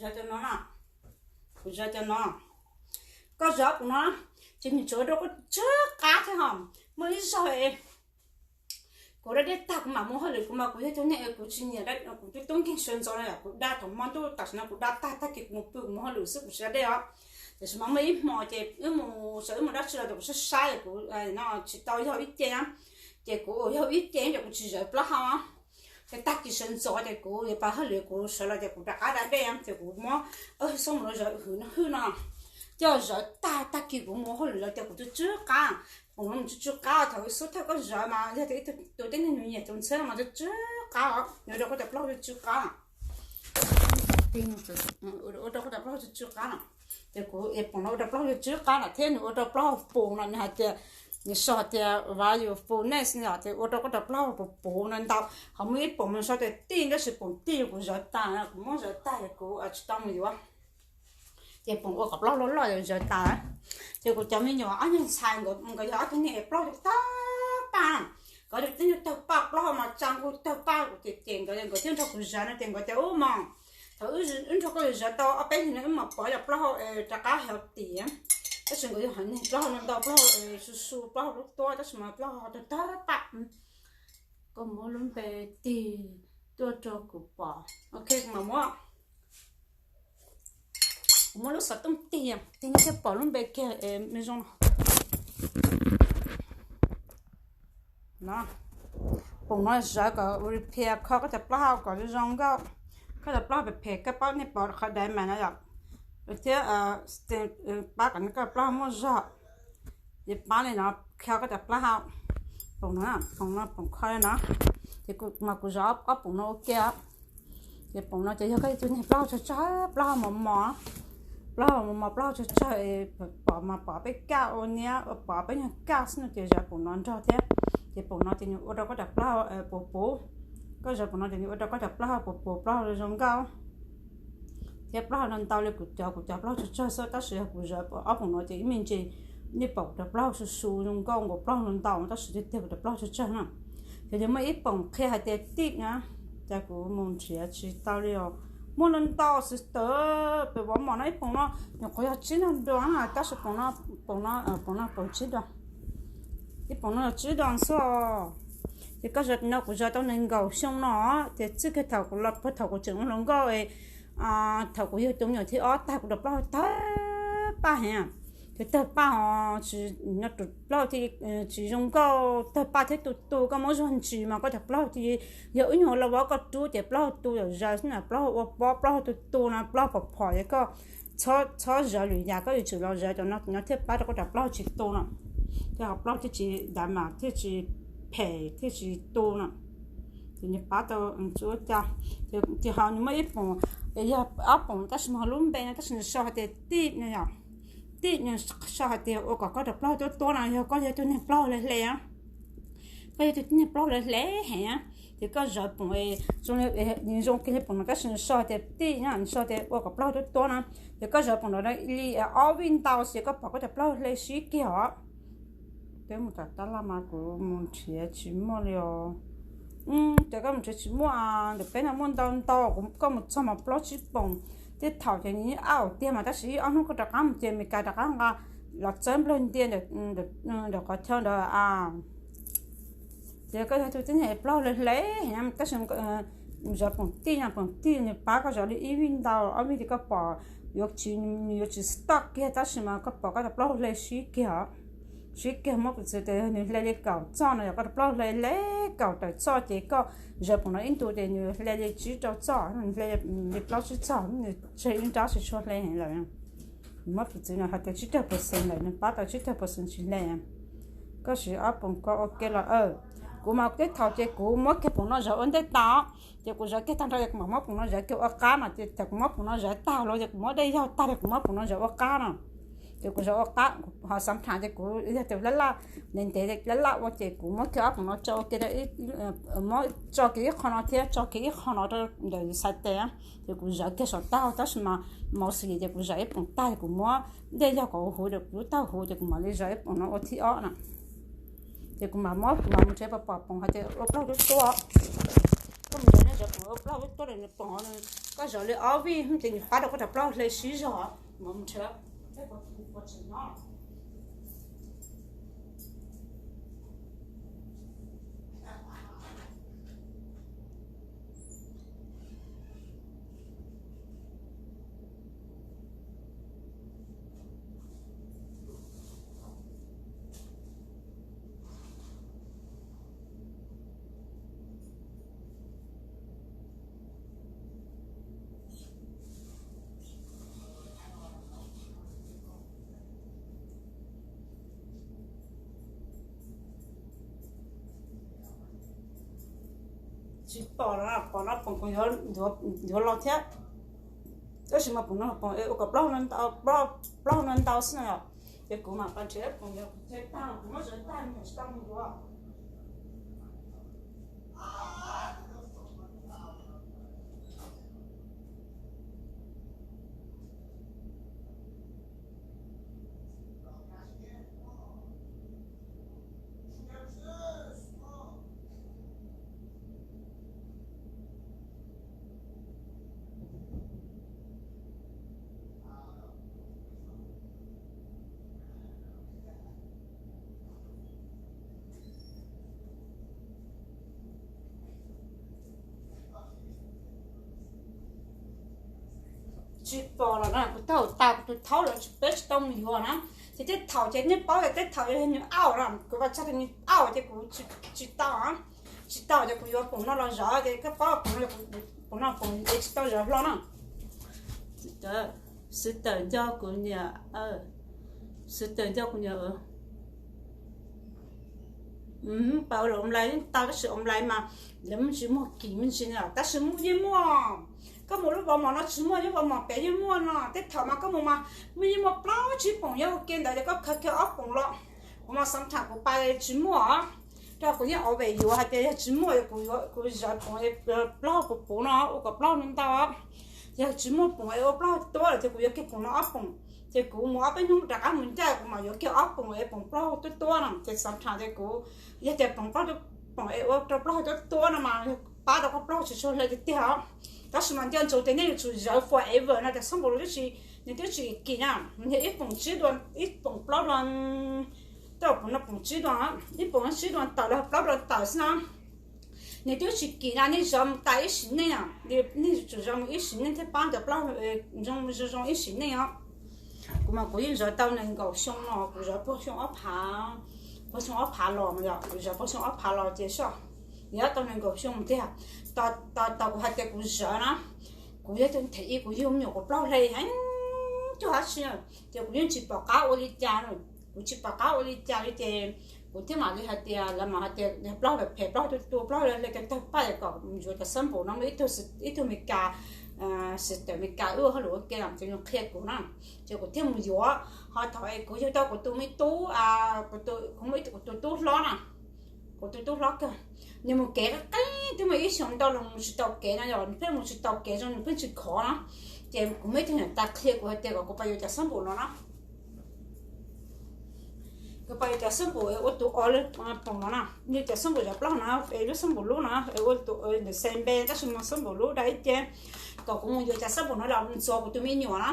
Zawv cov no na, kuv zawv cov no, koj zawv kuv no, ces nws tsuas rau koj tsw qab thiab ho. Muaj ib zaug kuv da dej tag kuv mam mus hauj lwm, kuv mas kuv yog tus neeg kuv tsis nyiam, kuv tub tub nkeeg sawv ntxov no yom, kuv da thaum hmo ntuj tam sim no kuv da tag tag kis kuv mus pw kuv mus hauj lwm xwb kuv tsis da dej os. Tiam sis mas muaj ib hmo ces wb mus, sawv wb mus dab tsi los ces kuv saib saib kuv no tsis tau yog ib ce na, ces kuv ua yog ib ce ces kuv tsis zawv plaub hau. Ces tag kis sawv ntxov ces kuv yuav pas hauj lwm kuv sawv los ces kuv rov qab da dej ces kuv muab xab npum no zawv hwm no hwj no, coj zawv tag tag kis kuv mus hauj lwm los ces kuv tsw tsw qab. Poom no tsw tsw qab thaum xub thawj koj zawv mas yog tias ib tug tus tib neeg nws nyiam tus ntxhiab no mas tsw tsw qab, nws ua rau koj cov plaub hau tsw tsw qab. Ua rau koj cov plaub hau tsw tsw qab na. Ces kuv poom no ua rau plaub hau tsw tsw qab na thiab nws ua rau plaub hau puv no nws hais tias, nws sau hais tias valuefulness no ces ua rau koj cov plaub hau puv puv no ntau. Ho muaj ib poom no sau tias tij tab sis poom tij kuv zawv tas, kuv muab zawv tag es kuv tsis tau mus yuav. Ces poom ua kom plaub hau loj loj yuav zawv tas. Ces kuv cov me nyuam ob nyuag ntxhais nkawd, nkawd yog ob tug niag plaub hau tawg paj, nkawd tej nyuag tawg paj plaub hau mas tsa nkuj tawg paj, kuv cem cem nkawd, nkawd thiaj nrog kuv zawv no ces nkawd tias ub mog, thaum wb nrog koj zawv tau ob peb hlis no wb mam pov cov plaub hau rov qab healthy. Tab sis nkawd yog haiv neeg plaub hau no ntau, plaub hau su su, plaub hau lub tuab, tab sis mas plaub hau tawg tawg paj. Koj muab lub npe tig tuaj rau kuv pom. Ok, kuv mam muab, kuv muab lub xov tooj tig, tig nej thiaj pom lub npe kiag me zoo no. Poom no zawv kom repair kho koj cov plaub hau kom zoo zoo nkauj. Koj cov plaub hau phem phem koj paub, nej pom qhov diamond no yom, thiab pab kom koj cov plaub hau muaj zog. Ces pab li no kho koj cov plaub hau. Poom no, poom no poom kho li no. Ces kuv mas kuv zawv ob poom no ua ke. Ces poom no ces yog koj tus niag plaub hau tsawg tsawg, plaub hau mos mos, plaub hau mos mos, plaub hau tsawg tsawg, pom mas pom peb kaj ua niab, pom peb nyuag kaj xwb no ces zawv poom no nrog thiab. Ces poom no ces nws ua rau koj cov plaub hau puv puv. Koj zawv poom no ces nws ua rau koj cov plaub hau puv puv, plaub hau zoo nkauj thiab plaub hau no ntau li kuv cov, kuv cov plaub hau tsawg tsawg xwb, tab sis yog kuv zawv ob poom no ces ib me ntsis nej pom kuv cov plaub hau su su zoo nkauj nkaus, plaub hau no ntau, tab sis tiag tiag kuv cov plaub hau tsawg tsawg na. Ces yog muaj ib poom qhia hais tias tij na, cas kuv mus nrhiav tsis tau li os. Muaj ntau ntau xwb tawm pem vov mom no ib poom no, nyuam qhuav yog tsib noj dua na, tab sis poom no, poom no, poom no poom tsib dua, ib poom no yog tsib dua xwb. Ces koj zaws no kuv zaws tau nees nkaum xyoo no, ces txij kiag thaum kuv los puag thaum kuv tseem ua hluas nkauj, thaum kuv yug tus me nyuam thib ob tag kuv rau plaub hau tawg paj heev, ces tawg paj os, tsis, no tus plaub hau thiaj tsis zoo nkauj, tawg paj thiab tu tu, koj muab zog ntsis mas koj cov plaub hau thiaj, yog ib nyuag los vov koj rub ces plaub hau tu zom zaws xwb na, plaub hau ua pob, plaub hau tu tu no, plaub hau phom phom ces koj txhob zaws lwm yam, koj yuav tsum los zaws cov no thiaj pab rau koj cov plaub hau tsis tu no. Ces ho plaub hau thiaj tsis dav mas thiaj tsis phem thiaj tsis tu no. Ces nws pab tau tsis ua cas. Ces ho nws muaj ib poom, yog ob poom tab sis mas ho lub npe no tab sis nws sau hais tias tij no yom, tij no sau hais tias ua kom koj cov plaub hau tuab tuab no, yog koj yog tus neeg plaub hau hle hle, koj yog tus neeg plaub hau hle hle heev, ces koj zaws poom, zoo kiag li poom no tab sis nws sau hais tias tij no, nws sau tias ua kom plaub hau tuab tuab no, ces koj zaws poom no li ob vij ntau xwb koj pom koj cov plaub hau hle sib kiag os. Peb mus tom tab laj mas kuv mus nrhiav tsis muaj li os. Ces koj mus nrhiav tsis muaj, ntawm peb no muaj ntau ntau, koj mus txog mas plaub tsib poom. Tej thaum ces nws yeej ab tiag mas tab sis ib ob hnub koj rov qab mus ces Meskas rov qab nqa los txawb nplawg ntia ntawm qhov chaw ntawd. Ces koj yog tus tib neeg plaub hau hle hle, tab sis zaws poom tij no, poom tij nws pab koj zaws li ib vij ntau ob vij ces koj pom, yuav tsis, nws yuav tsis stop kiag tab sis mas koj pom koj cov plaub hau hle sib kiag, sib kiag. Muab piv txwv tias nws hle li kaum txoj no yog koj cov plaub hau hle li kaum tawm txoj ces koj zaws poom no ib ntus ces nws hle li tsib rau txoj, nws hle li plaub tsib txoj, nws tseg ib nrab tsis tshua hle heev lawm. Muab piv txwv no hais tias tsib caug percent lawm, nws pab tau tsib caug percent tsis hle. Koj siv ob poom ko ua ke los, kuv mas tej thaum ces kuv muab kiag poom no zaws ua ntej tag, ces kuv zaws kiag tag nrho ces kuv mam muab poom no zaws kiag ua qab no, ces thaum kuv muab poom no zaws tag los ces kuv muab dej yaug tag ces kuv muab poom no zaws ua qab no. Ces kuv zaws ua qab, ho xav tham ces kuv yog tus laj laj ntev ntev laj laj ua ces kuv muab kiag ob poom no tso ua ke, muab tso kiag ib qho no thiab tso kiag ib qho no rau ntawm xais tes, ces kuv zaws kiag saum tag tab sis mas mostly ces kuv zaws ib poom tag ces kuv muab dej yaug kom huv huv, kuv lub taub huv ces kuv mam li zaws ib poom no ua thib ob na. Ces kuv mam muab, kuv mam mus nrhiav pom poom hais tias ua plaub hau tuab tuab. Koj mus nrhiav nej zaws poom ua plaub hau tuab tuab, poom koj zaws li ob vij ces nws pab rau koj cov plaub hau hle sib zog. Mam mus nrhiav. Tsis pom no, pom no poom kuv yuav los thiab. Tab sis mas poom no poom es ua kom plaub hau no ntau xwb no yom. Ces kuv mam pab nrhiav poom yog kuv thiaj tag, kuv muab zaws tag nws tsis tau mus yuav. Tsis pom los na, kuv thaum tas kuv tus thaub los tsis, peb tsis tau mus yuav na. Ces tej thaum ces nej paub tias tej thaum yog nws auj no, kuv ua tsaug tias nws auj ces kuv tsis tau, tsis tau ces kuv yuav poom no los zov ces koj paub poom no, poom no poom es tsis tau zov hlo na. Xwv tawm nco kuv niam, xwv tawm nco kuv niam. Pas ua online tau tab sis online mas lawv muaj tsis muag kim me ntsis na, tab sis muaj yeej muaj. Koj mus lub vov mom no tsis muaj, lub vov mom pem yeej muaj no. Tej thaum mas koj mus mas muaj yeej muaj plaub tsib poom nyob ua ke ntawd ces koj khaws kiag ob poom los. Kuv mas sometimes kuv pais tsis muaj, rau kuv yeej always yuav hais tias yog tsis muaj kuv yuav, kuv zov poom plaub hau puv puv no ua kom plaub hau ntau. Yog tsis muaj poom es ua plaub hau tuab lawm ces kuv yuav kiag poom no ob poom. Ces kuv mus ob peb hnub rov qab mus ncaj kuv mam yuav kiag ob poom es poom plaub hau tuab tuab no. Ces sometimes ces kuv, yog tias poom plaub hau, poom es ua rau plaub hau tuab tuab no mas pab rau koj plaub tsis tshua hle tiag tiag os. Tab sis mas nco ntsoov tias nej yuav tsum zawv forever no tias xab npum no twb tsis, nws twb tsis kim na, nws ib poom tsib dua, ib poom plaub dua, tej zaum poom no poom tsib dua, ib poom tsib dua tawm los plaub dua tawm xwb na. Nws twb tsis kim na, nej zawv mus tas ib sim neej na, nej yuav tsum zawv mus ib sim neej thiaj pab cov plaub zoo zoo ib sim neej os. Kuv mas kuv yeej zawv tau nees nkaum xyoo no, kuv zawv puag xyoo ob phav, puag xyoo ob phav los, kuv zawv puag xyoo ob phav los ces soj, yog tau nees nkaum xyoo tiag. Tos kuv hais tias kuv zawv na, kuv yog them ib, kuv yug me nyuam kuv plaub hle heev cuag dab tsi, ces kuv yeej tsis pom qab ua li cas na. Kuv tsis pom qab ua li cas li ces kuv thiaj mam li hais tias, lawv mam hais tias plaub phem, plaub tu tu, plaub hle tawg paj, kom yuav cov xab npum no, ib tug Meskas, sister Meskas wb ua hauj lwm ua ke ces nws qhia kuv na, ces kuv thiaj mus yuav. Ho thaum kuv yug tau kuv tus me tub, kuv muaj ib tug kuv tus tub hlob na, kuv tus tub hlob kawg, nws mus kev qeeb qeeb twb muaj ib xyoos ntau los mus tsis tau kev no, yog nws pheej mus tsis tau kev zoo, nws pheej tsis khov na. Ces kuv muaj ib tug niam tais qhia kuv hais tias kom kuv pab yuav cov xab npum no na. Kuv pab yuav cov xab npum ua tus o lub poom no na, yog cov xab npum cov plaub no, es lub xab npum lub no ua tus ntawm xe npe, tab sis mas xab npum lub dag ib ce, kom kuv mus yuav cov xab npum no los ntxuav kuv tus me nyuam na.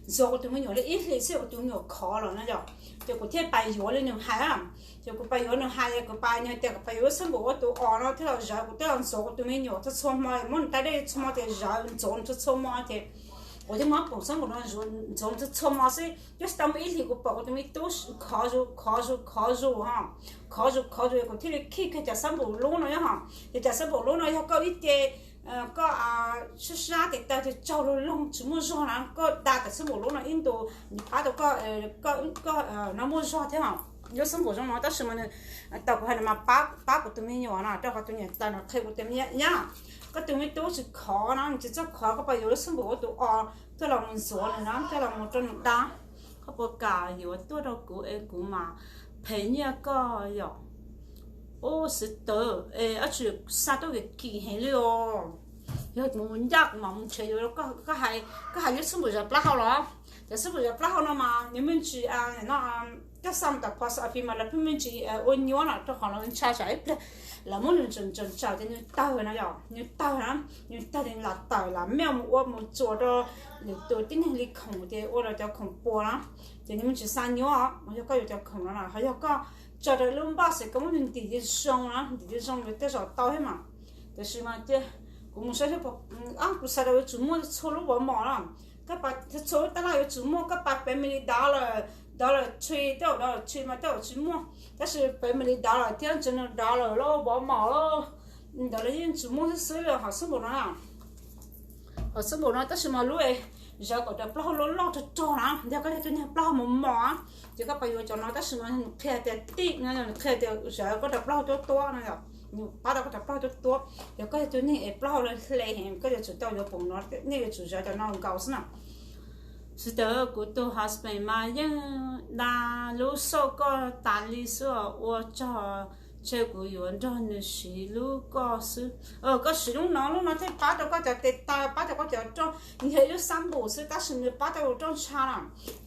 Ntxuav kuv tus me nyuam li ib hlis xwb kuv tus me nyuam khov los no yom, ces kuv thiaj pab yuav li nws hais. Ces kuv pab yuav nws hais, kuv pab nws hais tias kom pab yuav lub xab npum ua tus o no thiaj los zawv, kuv thiaj los ntxuav kuv tus me nyuam txhua txhua hmo, muab nws taw dej txhua hmo ces zawv ntxuav nws txhua txhua hmo ces kuv thiaj muab poom xab npum no ntxuav txhua hmo xwb. Twb tsis tau muaj ib hlis kuv pom kuv tus me tub khov zus khov zus khov zus, khov zus khov zus, kuv thiaj li khij kiag cov xab npum lub no yom. Ces cov xab npum lub no yog koj ib ce, koj sab sab tes taw tes tsaug lug loog tsis muaj zog na, koj da cov xab npum lub no ib ntus nws pab tau koj, koj no muaj zog thiab. Lub xab npum zoo no tab sis mas nws, tau kuv hais no mas pab kuv tus me nyuam no, rau qhov tus niam tais no qhia kuv tias nyab, koj tus me tub tsis khov na, nws tsis txawj khov, koj pab yuav lub xab npum ua tus o, coj los mus ntxuav nws na, coj los mus rau nws da. Koj puas kam yuav tuaj rau kuv es kuv mam phem nyiaj koj yom. Ub, sister, es ab tsi xa tuaj kim kim heev li os. Yog kuv mus ncaj kuv mam mus nrhiav yuav, koj hais lub xab npum zav plaub hau los? Cov xab npum zav plaub hau no mas nws me ntsis no, koj xa mus tom post office mas lawv pheej me ntsis ua nyuaj no, rau qhov lawv ntshai tsam ib pliag lawv muab nws tsom tsom tsam ces nws tawg no yom, nws tawg na, nws tawg ces lam tawm lam mej mus ua mus txuas rau lwm tus tib neeg li khoom ces ua rau cov khoom puas na, ces nws me ntsis xa nyuaj. Yog koj yuav cov khoom no na, ho yog koj tso rau lub npaj xwm koj muab nws ntim li zoo na, ntim li zoo lawv tej zaum tau thiab mas. Tiam sis mas kuv mus saib, kuv xav tias yuav tsum muaj txhua lub vov mos na, koj pab txhua lub tab laj yuav tsum muaj, koj pab Family Dollar, Dollar Tree, tej zaum Dollar Tree mas tej zaum tsis muaj, tab sis Family Dollar thiab General Dollar lub vov mos ntawd los yeej tsum muaj xwb xwb li hom xab npum no. Hom xab npum no tab sis mas lub zawv kom cov plaub hau loj loj rog rog na, yog koj yog tus niag plaub hau mos mos, ces koj pab yuav cov no tab sis mas nws qhia tias tij no, nws qhia tias zawv koj cov plaub hau tuab tuab no, nws pab tau koj cov plaub hau tuab tuab. Yog koj yog tus neeg es plaub hau hle heev koj yuav tsum tau yuav poom no, nej yuav tsum zawv cov no nkaus xwb na. Sister, kuv tus husband mas yeej da lub xauj koj tas li xwb os, ua tsaug, ntshe kuv yuav nrog nws siv lub koj xwb. Koj siv lub no, lub no thiaj pab tau koj cov tes taw, pab tau koj cov roj, nws yog ib lub xab npum xwb tab sis nws pab tau yus roj ntsha na.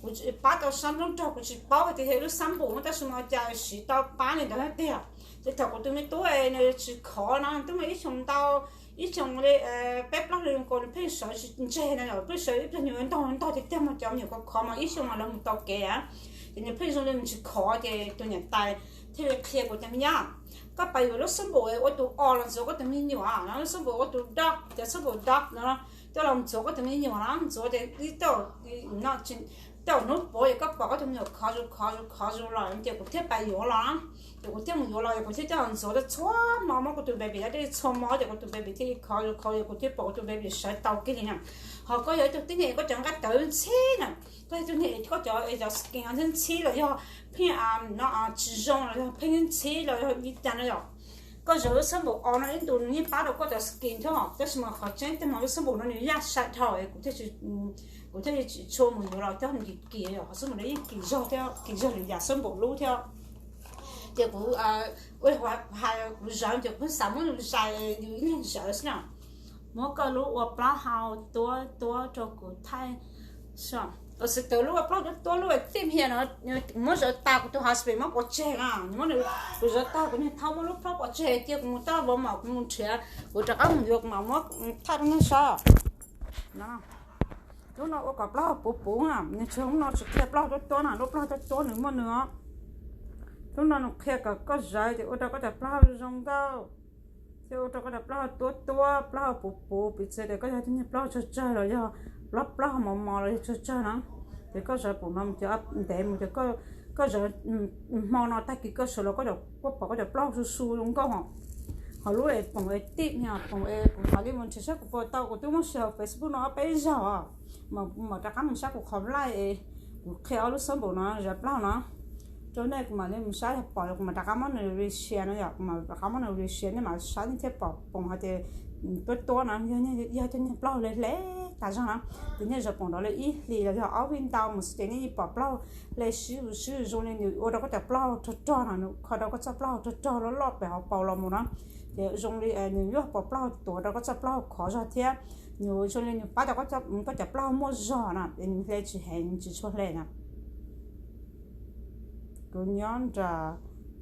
Kuv pab tau sab nroj rog, kuv tsis paub hais tias yog ib lub xab npum no tab sis mas cas siv tau pab li ntawd tiag. Ces thaum kuv tus me tub nws tsis khov no, twb muaj ib xyoo ntau, ib xyoo li peb plaub hlis nkaus nws pheej sawv tsis ntseg no, pheej sawv ib pliag nws ntog ntog tiag tiag mas cov me nyuam khov khov mas ib xyoo mas lawv mus tau kev. Ces nws pheej zoo li nws tsis khov ces tus niam tais thiaj li qhia kuv tias me nyab, koj pab yuav lub xab npum ua tus o los ntxuav koj tus me nyuam, lub xab npum ua tus dog, cov xab npum dog no, coj los ntxuav koj tus me nyuam na, ntxuav ces tej zaum hnub puav ces koj pom koj tus me nyuam khov zus khov zus khov zus los ces kuv thiaj pab yuav los na. Ces kuv thiaj mus yuav los, kuv thiaj coj los ntxuav txhua hmo, muab kuv tus baby da dej txhua hmo ces kuv tus baby thiaj li khov zus khov zus, kuv thiaj pom kuv tus baby sawv tau kiag li na. Ho koj yog ib tug tib neeg koj cov nqaij tawv ntxhib na, koj yog tus neeg koj cov, cov skin ntxhib ntxhib los yog pheej no tsis zoo los yog pheej ntxhib los yog li cas no yom, koj zawv lub xab npum o no ib ntus nws yeej pab tau koj cov skin thiab. Tab sis mas qhov tseeb tiag mas lub xab npum no nws yaj sai dhau, kuv thiaj li tsis tshua mus yuav los thiab, nws kim kim yom, qhov xab npum no yeej kim zog thiab, kim zog li yam xab npum lub thiab. Ces kuv ua hais kuv zawv ces kuv xav muab nws zais yus ib leeg zawv xwb na. Muab koj lub ua plaub hau tuab tuab rau kuv thaij so. Sister lub plaub tuab tuab lub tib hiam no, muab zawv tas kuv tus husband muab pov tseg na, muab nws, kuv zawv tas kuv niag thaub muab lub plaub pov tseg cia kuv mus taj vov mom kuv mus nrhiav, kuv rov qab mus yuav kuv mam muab thaj rau nej saib. Lub no ua kom plaub hau puv puv na, nws tsis, lub no tsis qhia plaub hau tuab tuab na, lub plaub hau tuab tuab nws muaj nws os. Lub no nws qhia kom koj zawv ces ua rau koj cov plaub hau zoo nkauj, thiab ua rau koj cov plaub hau tuab tuab, plaub hau puv puv, piv txwv tias koj yog tug niag plaub hau tsawg tsawg los yog plaub, plaub hau mos mos los yog tsawg tsawg na, ces koj zawv poom no mus ces ntev mus ces koj zawv hmo no tag kis koj sawv los koj pom koj cov plaub hau su su zoo nkauj hos. Ho lub es poom es tib, poom es kuv mam li mus nrhiav saib kuv puas tau, kuv twb muab share hauv Facebook no ob peb zaug os. Mam rov qab mus saib kuv qhov live es kuv qhia ob lub xab npum no zawv plaub hau no rau nej, kuv mam li mus saib yog pom kuv mam rov qab muab nws reshare no yom, kuv mam rov qab muab nws reshare nej mam saib nej thiaj pom poom hais tias tuab tuab no yog cov niag plaub hau hle hle tas zog na. Ces nej zawv poom nrov li ib hlis los yog ob hlis ntau mus xwb ces nej yeej pom plaub hau hle sib sib zoo li nws ua rau koj cov plaub hau rog rog no, nws kho rau koj txoj plaub hau rog rog loj loj pem hauv paus los mus na. Ces zoo li nws yuav pom plaub hau tuav rau koj txoj plaub hau khov zog thiab nws zoo li nws pab tau koj cov plaub hau muaj zog na, es nws hle tsis heev, nws tsis tshua hle na. Kuv nyob nram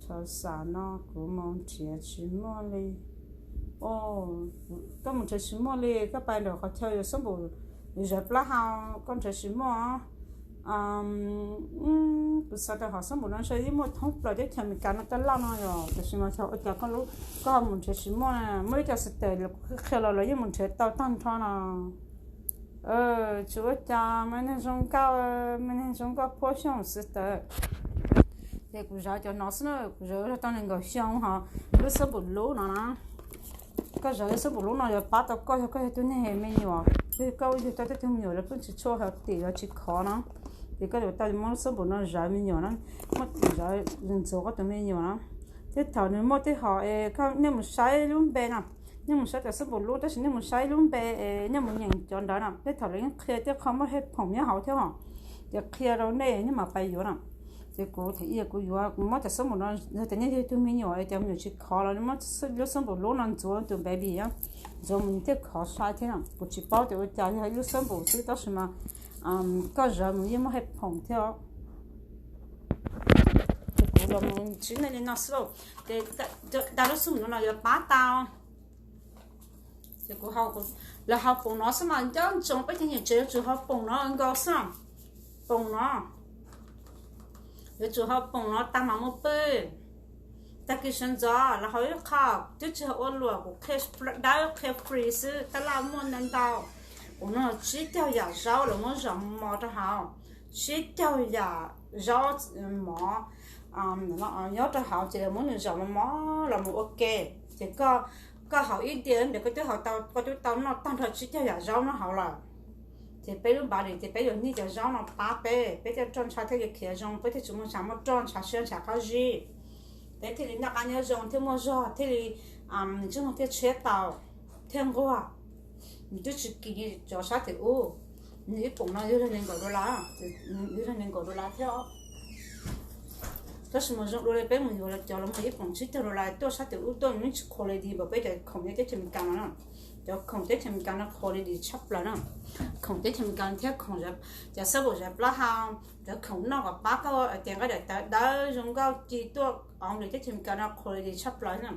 Thawv Xam no kuv mus nrhiav tsis muaj li. Koj mus nrhiav tsis muaj li, koj pais nram qhov chaw yuav xab npum, yuav zawv plaub hau, koj nrhiav tsis muaj. Kuv xav tias hom xab npum no ntshe yeej muaj thoob plaws teb chaws Amelikas no taj laj no yom, tiam sis mas xyov ua cas koj mus nrhiav tsis muaj. Muaj ib co sister los kuv qhia los lawv yeej mus nrhiav tau tag nrho no. Tsis ua cas, me neeg zoo nkauj, me neeg zoo nkauj puab xyooj sister. Ces kuv zawv cov no xwb na, kuv zawv tau nees nkaum xyoo hos. Lub xab npum lub no na, koj zawv lub xab npum lub no yuav pab tau koj yog koj yog tug neeg me nyuam, yog koj yug tau tej tug me nyuam lawv pheej tsis tshua healthy, lawv tsis khov no, ces koj yuav tau muab lub xab npum no zawv me nyuam na, muab zawv ntxuav koj tus me nyuam na. Thiab thaum nws muaj tej hom es nej mus saib lub npe no, nej mus saib cov xab npum lub, tab sis nej mus saib lub npe es nej mus nyeem cov ntawd na, tej thaum lawv yeej qhia tej qho muaj hej phoom nyob hauv thiab hos, ces qhia rau nej, nej mam pais yuav na. Ces kuv thaum ub kuv yuav, kuv muab cov xab npum no, yog tias nej yog tug me nyuam es cov me nyuam tsis khov los muab lub xab npum lub no ntxuav tus baby, ntxuav mus nws thiaj khov sai thiab na. Kuv tsis paub tias ua cas, yog ib lub xab npum xwb tab sis mas koj zawv mus yeej muaj hej phoom thiab. Ces kuv los mus ntsib nej li no xwb lauj. Ces dag lub xab npum no los yuav pab tau. Ces kuv, lawv haus poom no xwb mas nco ntsoov peb cov niam tsev yuav tsum haus poom no nkaus xwb. Poom no yuav tsum haus poom no tag mam mus pw. Tag kis sawv ntxov los haus ib qho, twb tsis haus ua luam, kuv qhia dawb qhia free xwb, tab laj muaj ntau ntau. Poom no tsib caug yam zaub lawv muab zom mos rau hauv, tsib caug yam zaub mov nyob rau hauv ces lawv muab nws zom mos mos los mus ua ke. Ces koj haus ib diav ntawd koj twb haus tau, koj twb tau noj tag nrho tsib caug yam zaub nyob hauv lawm. Ces peb lub body ces peb yuav nij cov zaub no pab peb, peb thiaj roj ntsha thiaj li khiav zoo, peb thiaj tsis muaj ntshav, muaj roj ntshav siab ntshav qab zib. Peb thiaj li noj qab nyob zoo thiaj muaj zog, thiaj li nws tsis muaj thiaj tshiab tau, thiaj nquag. Nws twb tsis kim cov sab tim ub. Nws ib poom no yog nees nkaum dollar, yog nees nkaum dollar thiab. Tab sis mas zoo dua li peb mus yuav los cov los mus ib poom tsib caug dollar tuaj sab tim ub tuaj, nws yeej tsis quality npaum peb cov khoom nyob teb chaws Amelikas no na. Cov khoom teb chaws Amelikas no quality tshaj plaws na. Khoom teb chaws Amelikas thiab khoom, cov xab npum zawv plaub hau, cov khoom noj kom pab koj tias nqaij daim tawv dawb zoo nkauj ci tuaj os, nws teb chaws Amelikas no quality tshaj plaws na.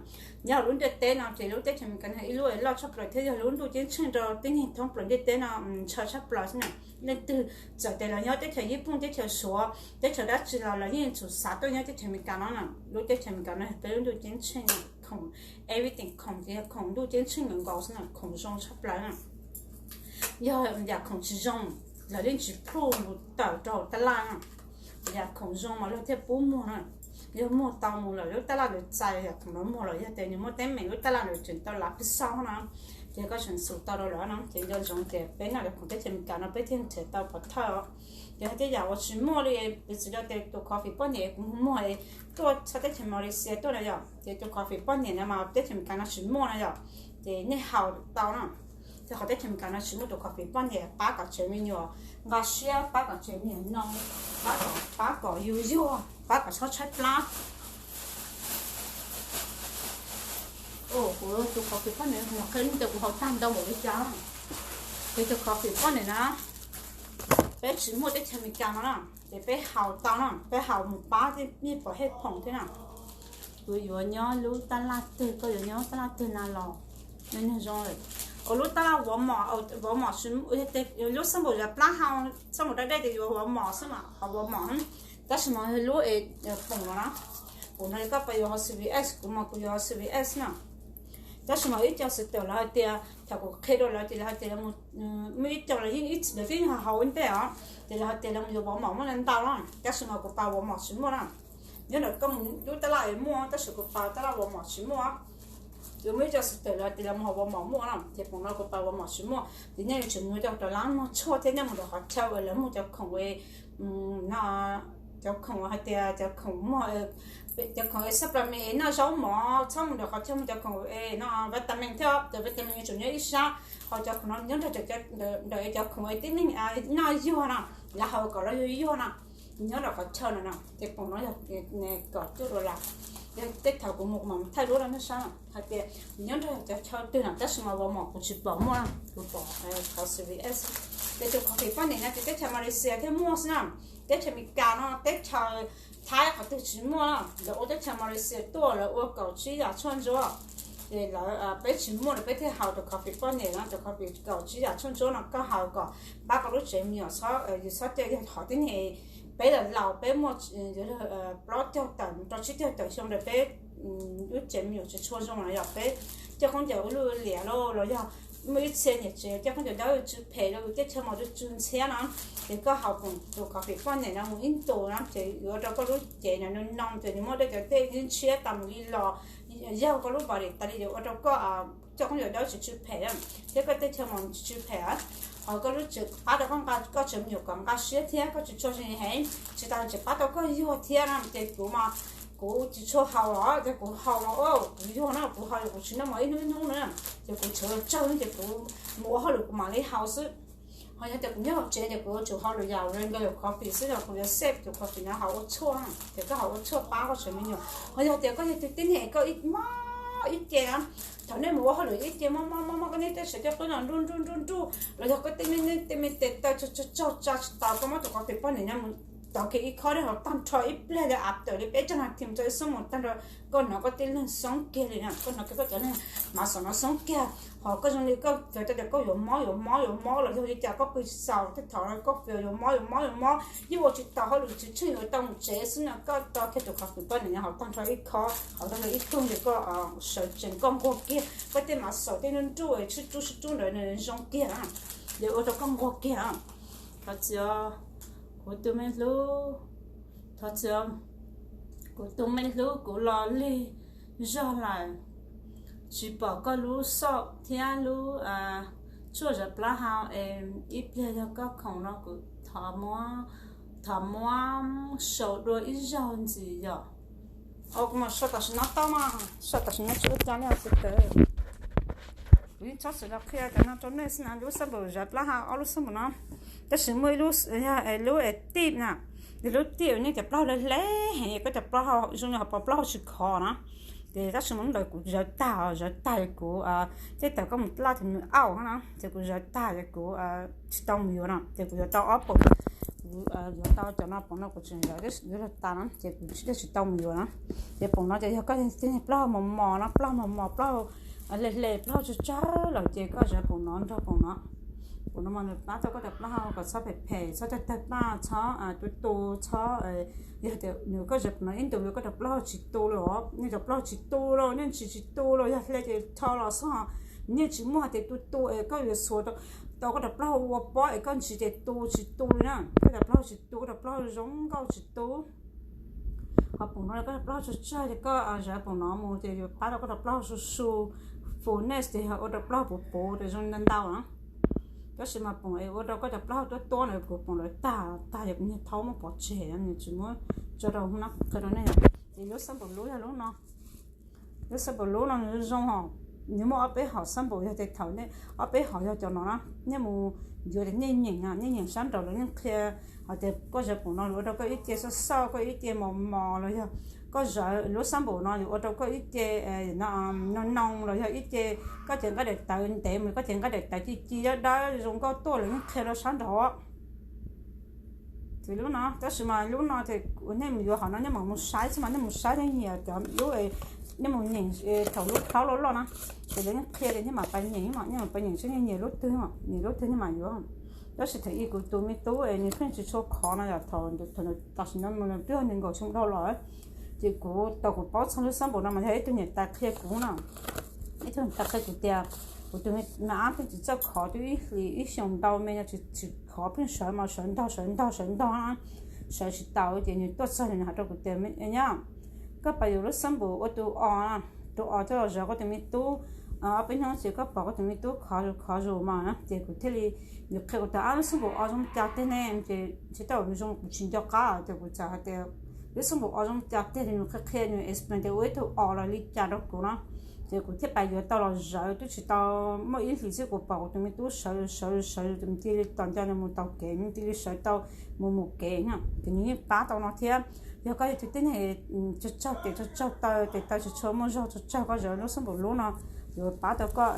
Nyob hauv lub ntiaj teb no ces lub teb chaws Amelikas no ib lub loj tshaj plaws thiab yog lub ntuj ceeb tsheej rau tib neeg thoob plaws ntiaj teb no ntshaw tshaj plaws xwb na. Leej twg txawm tias los nyob teb chaws Yij Pooj, teb chaws Suav, teb chaws dab tsi los lawv yeej tsum xav tuaj nyob teb chaws Amelikas no na. Lub teb chaws Amelikas no yog peb lub ntuj ceeb tsheej, khoom, everything khoom ces yog khoom ntuj ceeb tsheej nkaus xwb na, khoom zoo tshaj plaws na. Yog yam khoom tsis zoo, lawv yeej tsis plhuj mus tawm rau hauv tab laj na. Yam khoom zoo mas luag thiaj pub muag na. Yog muag tau mus lawm lub tab laj lawv txais yam khoom no muag los yog tias nws muaj teeb meem lub tab laj lawv tseem tau lav pes xauj na, ces koj tseem xus tau rau lawv no. Ces nco ntsoov tias peb noj cov khoom teb chaws Amelikas no peb thiaj nrhiav tau pov thawj os. Ces hais tias yam uas tsis muaj li, piv txwv yog tias tus coffee poj niam kuv muag tuaj txog teb chaws Malaysia tuaj na yom, ces tus coffee poj niam no mas teb chaws Amelikas no tsis muaj na yom, ces nej haus tau na. Ces qhov teb chaws Amelikas no tsis muaj tus coffee poj niam pab kom tsev me nyuam nqa siab, pab kom tsev me nyuam no, pab kom, pab kom yus yuag, pab kom txhob tshaib plab. Kuv tus coffee poj niam no qhia nej tias kuv haus tag ntau npaum li cas. Ces tus coffee poj niam na, Peb tsis muaj teb chaws Amelikas no na, ces peb haus tau na, peb haus mus pab tej pom hej phoom thiab na. Kuv yuav nyob lub tab laj twg, koj yuav nyob tab laj twg na los nws zoo lawm. Ua lub tab laj Walmart, Walmart, lub xab npum yav plab hau, xab npum daj dej ces yuav Walmart xwb mas, ho Walmart, tab sis mas lub es pum no na, pum no koj puas yuav ho C V S, kuv mas kuv yuav ho C V S na. Tab sis mas ib co xwm tawm lawv hais tias, thaum kuv qhia rau lawv ces lawv hais tias muaj ib co lawv yeej, lawv twb yeej haus ib ntej os, ces lawv hais tias lawv mus yuav Walmart muaj ntau na, tab sis mas kuv pas Walmart tsis muaj na. Nyob ntawm koj mus lub tab laj es muaj, tab sis kuv pas tab laj Walmart tsis muaj. Yuav muaj ib co xwm tawm lawv hais tias lawv mus haus Walmart muaj na, ces pum no kuv pas Walmart tsis muaj. Ces nej yuav tsum mus cov rau lab muag tshuaj thiab nej mus rau qhov chaw uas lawv muag cov khoom, no, cov khoom hais tias cov khoom muag, cov khoom es supplement es noj zaub mov, txhob mus rau qhov chaw muag cov khoom es no vitamin thiab, cov vitamin yuav tsum nyob ib sab, ho cov khoom no nyob nrog ntawm cov khoom es tib neeg noj yuag no, lawv haus kom lawv yuag yuag no, nyob rau qhov chaw no no, ces pum no yog kom cuaj dollar. Yog tej thaum kuv mus kuv mam thaij lub rau nej saib hais tias nyob nrog cov chaw twg no, tab sis mas Walmart kuv tsis pom muaj, kuv pom qhov C V S. Ces tus coffee poj niam no ces teb chaws Malaysia thiaj muaj xwb na, teb chaws Amelikas no, teb chaws Thaib qhov twg tsis muaj na. Lawv ua teb chaws Malaysia tuaj lawv ua kaum tsib yam tshuaj ntsuab, ces lawv, peb tsis muaj los peb thiaj haus tus coffee poj niam no, tus coffee kaum tsib yam tshuaj ntsuab no koj haus kom pab koj lub tsev me nyuam, yus txhob cia yog qhov tib neeg peb los laus peb muaj plaub caug tawm rau tsib caug tawm xyoo ntawd peb lub tsev me nyuam tsis tshua zoo no yog peb coj khaub ncaws ua luj liam lauj, los yog muaj ib txhia niam tsev coj khaub ncaws dawb tsw phem rau teb chaws mas tsw tsw ntxhiab no, ces koj haus pum tus coffee poj niam no mus ib ntus no ces yuav ua rau koj lub cev no noo noo, ces nws muaj tej cov tej ntshiab tas mus li los, yog koj lub body tas li yuav ua rau koj coj khaub ncaws dawb tsis tsw phem, thiab koj teb chaws mas tsis tsw phem. Ho koj lub tsev pab rau koj, koj tsev me nyuam kom nqa siab thiab koj tsis tshua heev, tsis tas tseem pab tau koj yuag thiab no. Ces kuv mas kuv tsis tshua haus los ces kuv haus los kuv yuag no, kuv haus kuv tsis noj mov ib hnub ib hnub na, ces kuv tshua tsawg ces kuv mus ua hauj lwm kuv mam li haus xwb. Ho yog tias kuv nyob hauv tsev ces kuv yuav tsum haus lwm yam regular coffee xwb, yog kuv yuav save tus coffee no haus ua tshuaj, ces koj haus ua tshuaj pab koj tsev me nyuam. Ho yog tias koj yog tus tib neeg koj mob ib ce na, thaum nej mus ua hauj lwm ib ce mob mob mob mob koj niag tej sawv coj qwb no nruj nruj nruj nruj, los yog koj tej me tej me tes taw tsog tsog tsa tsis taus, koj muab tus coffee poj niam no mus tov kiag ib khob dej haus tag nrho ib pliag li av tawm li peb caug nas this mus txog ib xuab moos tag nrho, koj hnov koj tej leeg xoob kiag li na, koj hnov kiag koj cov leeg mas xom no xoob kiag. Ho koj zoo li koj feels tau tias koj yuav mob yuav mob yuav mob los yog li cas koj pw tsis txaus tej thaum no koj feels yuav mob yuav mob yuav mob, yeej ua tsis tau hauj lwm tsis tsheej yuav tau mus tsev xwb no, koj tov kiag tus coffee poj niam no haus tag nrho ib khob, haus tag nrho ib tug ces koj sawv tsees koj nquag kiag, koj tej mas xom tej nruj nruj sib rub sib rub ntawd nws zoo kiag, yuav ua rau koj nquag kiag. Thov txim, kuv tus me hlub, thov txim, kuv tus me hlub, kuv los lig zog lawm, tsis pom koj lub xauj thiab lub tshuaj zov plaub hau es ib pliag yog koj khoom no kuv thov muab, thov muab sau dua ib zaug ntxiv yom. Kuv mam sau tam sim no tau mas, sau tam sim no tsis ua cas li sister. Kuv yeej txhob xav los qhia cov no rau nej xwb na, lub xab npum zov plaub hau ob lub xab npum no. Tab sis muaj ib lub, yog lub tip na, yog lub tip nej cov plaub hau hle hle heev, koj cov plaub hau zoo li ho plaub hau tsis khov na. Ces tab sis mas ntawd kuv zov tag, zov tag kuv tej thaum koj mus laj tus nws auj na, ces kuv zov tag ces kuv tsis tau mus yuav no, ces kuv yuav tau ob pum, kuv yuav tau cov no pum no kuv tseem zov, yuav zov tas na ces kuv thiaj tsis tau mus yuav na. Ces pum no ces yog koj tej plaub hau mos mos no, plaub hau mos mos, plaub hau hle hle, plaub hau tsawg tsawg lawm ces koj zov pum no nrog pum no. Pum no mas nws pab tau koj cov plaub hau kom txhob phem phem, txhob tawg tawg paj, txhob tu tu, txhob, yog tias nws koj zov pum no ib ntus yuav koj cov plaub hau tsis tu los, nej cov plaub hau tsis tu los, nej ntsis tsis tu los, yog hle ces rho los xwb, nej tsis muaj hais tias tu tu es koj yuav xuas tau koj cov plaub hau ua pob es koj ntsis ces tu tsis tu li na, koj cov plaub hau tsis tu, koj cov plaub hau zoo nkauj tsis tu. Ho pum no koj cov plaub hau tsawg tsawg ces koj zov pum no mus ces yuav pab rau koj cov plaub hau su su, fullness ces yog ua rau plaub hau puv puv ces zoo ntau ntau na. Tab sis mas pum es ua rau koj cov plaub hau tuab tuab na, kuv pum lawv tag tag ces kuv niag thaub muab pov tseg, nws tsis muab tso rau hauv no, qhia rau nej. Ces lub xab npum lub yog lub no. Lub xab npum lub no nws zoo hos, nws muaj ob peb hom xab npum, yog tias thaum nej ob peb hom yog cov no na, nej mus yuav ces nej nyeem, nej nyeem sab nraud lawv yeej qhia hais tias koj zov pum no ua rau koj ib ce xauj xauj, koj ib ce mos mos los yog koj zov lub xab npum no yuav ua rau koj ib ce no noo los yog ib ce koj cev nqaij daim tawv ntev mus, koj cev nqaij daim tawv ci ci dawb dawb zoo nkauj tuaj, lawv yeej qhia rau sab nraud. Ces lub no tab sis mas lub no ces nej mus yuav hom no nej mam mus saib xwb mas, nej mus saib nej nyiam cov lub, nej mus nyeem thaum lub plaub loj loj na, ces lawv yeej qhia tias nej mam pais nyeem mas, nej mam pais nyeem saib nej nyiam lub twg, nyiam lub twg nej mam yuav. Tab sis thaum ub kuv tus me tub nws pheej tsis tshua khov no yom, thaum tam sim no nws twb yog nees nkaum xyoo dhau los, ces kuv tau kuv paub txog lub xab npaum no mas yog ib tug niam tais qhia kuv no. Ib tug niam tais qhia kuv tias kuv tus me ab pheej tsis txawj khov, twb ib hlis ib xyoos ntau me no tsis khov, pheej sawv mas sawv ntog sawv ntog sawv ntog, sawv tsis tau ces nws tuaj txog nws hais rau kuv tias, nyab, koj pab yuav lub xab npaum ua tus os, tus os coj los zawv koj tus me tub. Ob peb hnub ces koj pom koj tus me tub khov zus khov zus mas. Ces kuv thiaj li, nws qhia kuv tias, ab, lub xab npaum os zoo cas tiag ne? Ces tsis tau, nws zoo kuv tsis nco qab, ces kuv txawm hais tias, lub xab npaum os zoo cas tiag? Nws qhia qhia, nws explain tias ua ib tug os los li cas rau kuv no. Ces kuv thiaj pab yuav tau los zawv, twb tsis tau muaj ib hlis xwb kuv pom kuv tus me tub sawv sawv sawv, cia li tos nco nws mus taus kev, cia li sawv tau mus mus kev no. Ces nws yeej pab tau no thiab. Yog koj yog tus tib neeg tsaug tsaug tes tsaug tsaug taw, tes taw tsis tshua muaj zog, tsaug tsaug, koj zawv lub xab npaum lub no yuav pab tau koj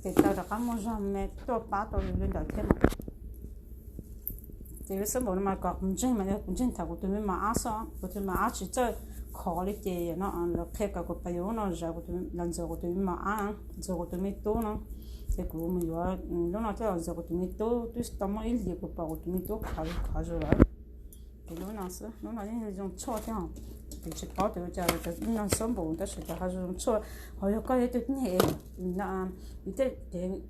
tes taw rov qab muaj zog me, tuaj pab tau yus li ntawd thiab mas. Ces lub xab npaum no mas kom kuv ntseeg mas yog kuv ntseeg thaum kuv tus me mos ab xwb, kuv tus me mos ab tsis txawj khov li ces no lawv qhia kom kuv pab yuav lub no zawv, los ntxuav kuv tus me mos ab, ntxuav kuv tus me tub no. Ces kuv mus yuav lub no coj los ntxuav kuv tus me tub, twb tsis tau muaj ib hlis kuv pom kuv tus me tub khov khov zus lawm. Ces lub no xwb, lub no yeej zoo tshuaj thiab. Kuv tsis paub tias ua cas lub no xab npaum tab sis ho zoo tshuaj. Ho yog koj yog ib tug tib neeg, vim tej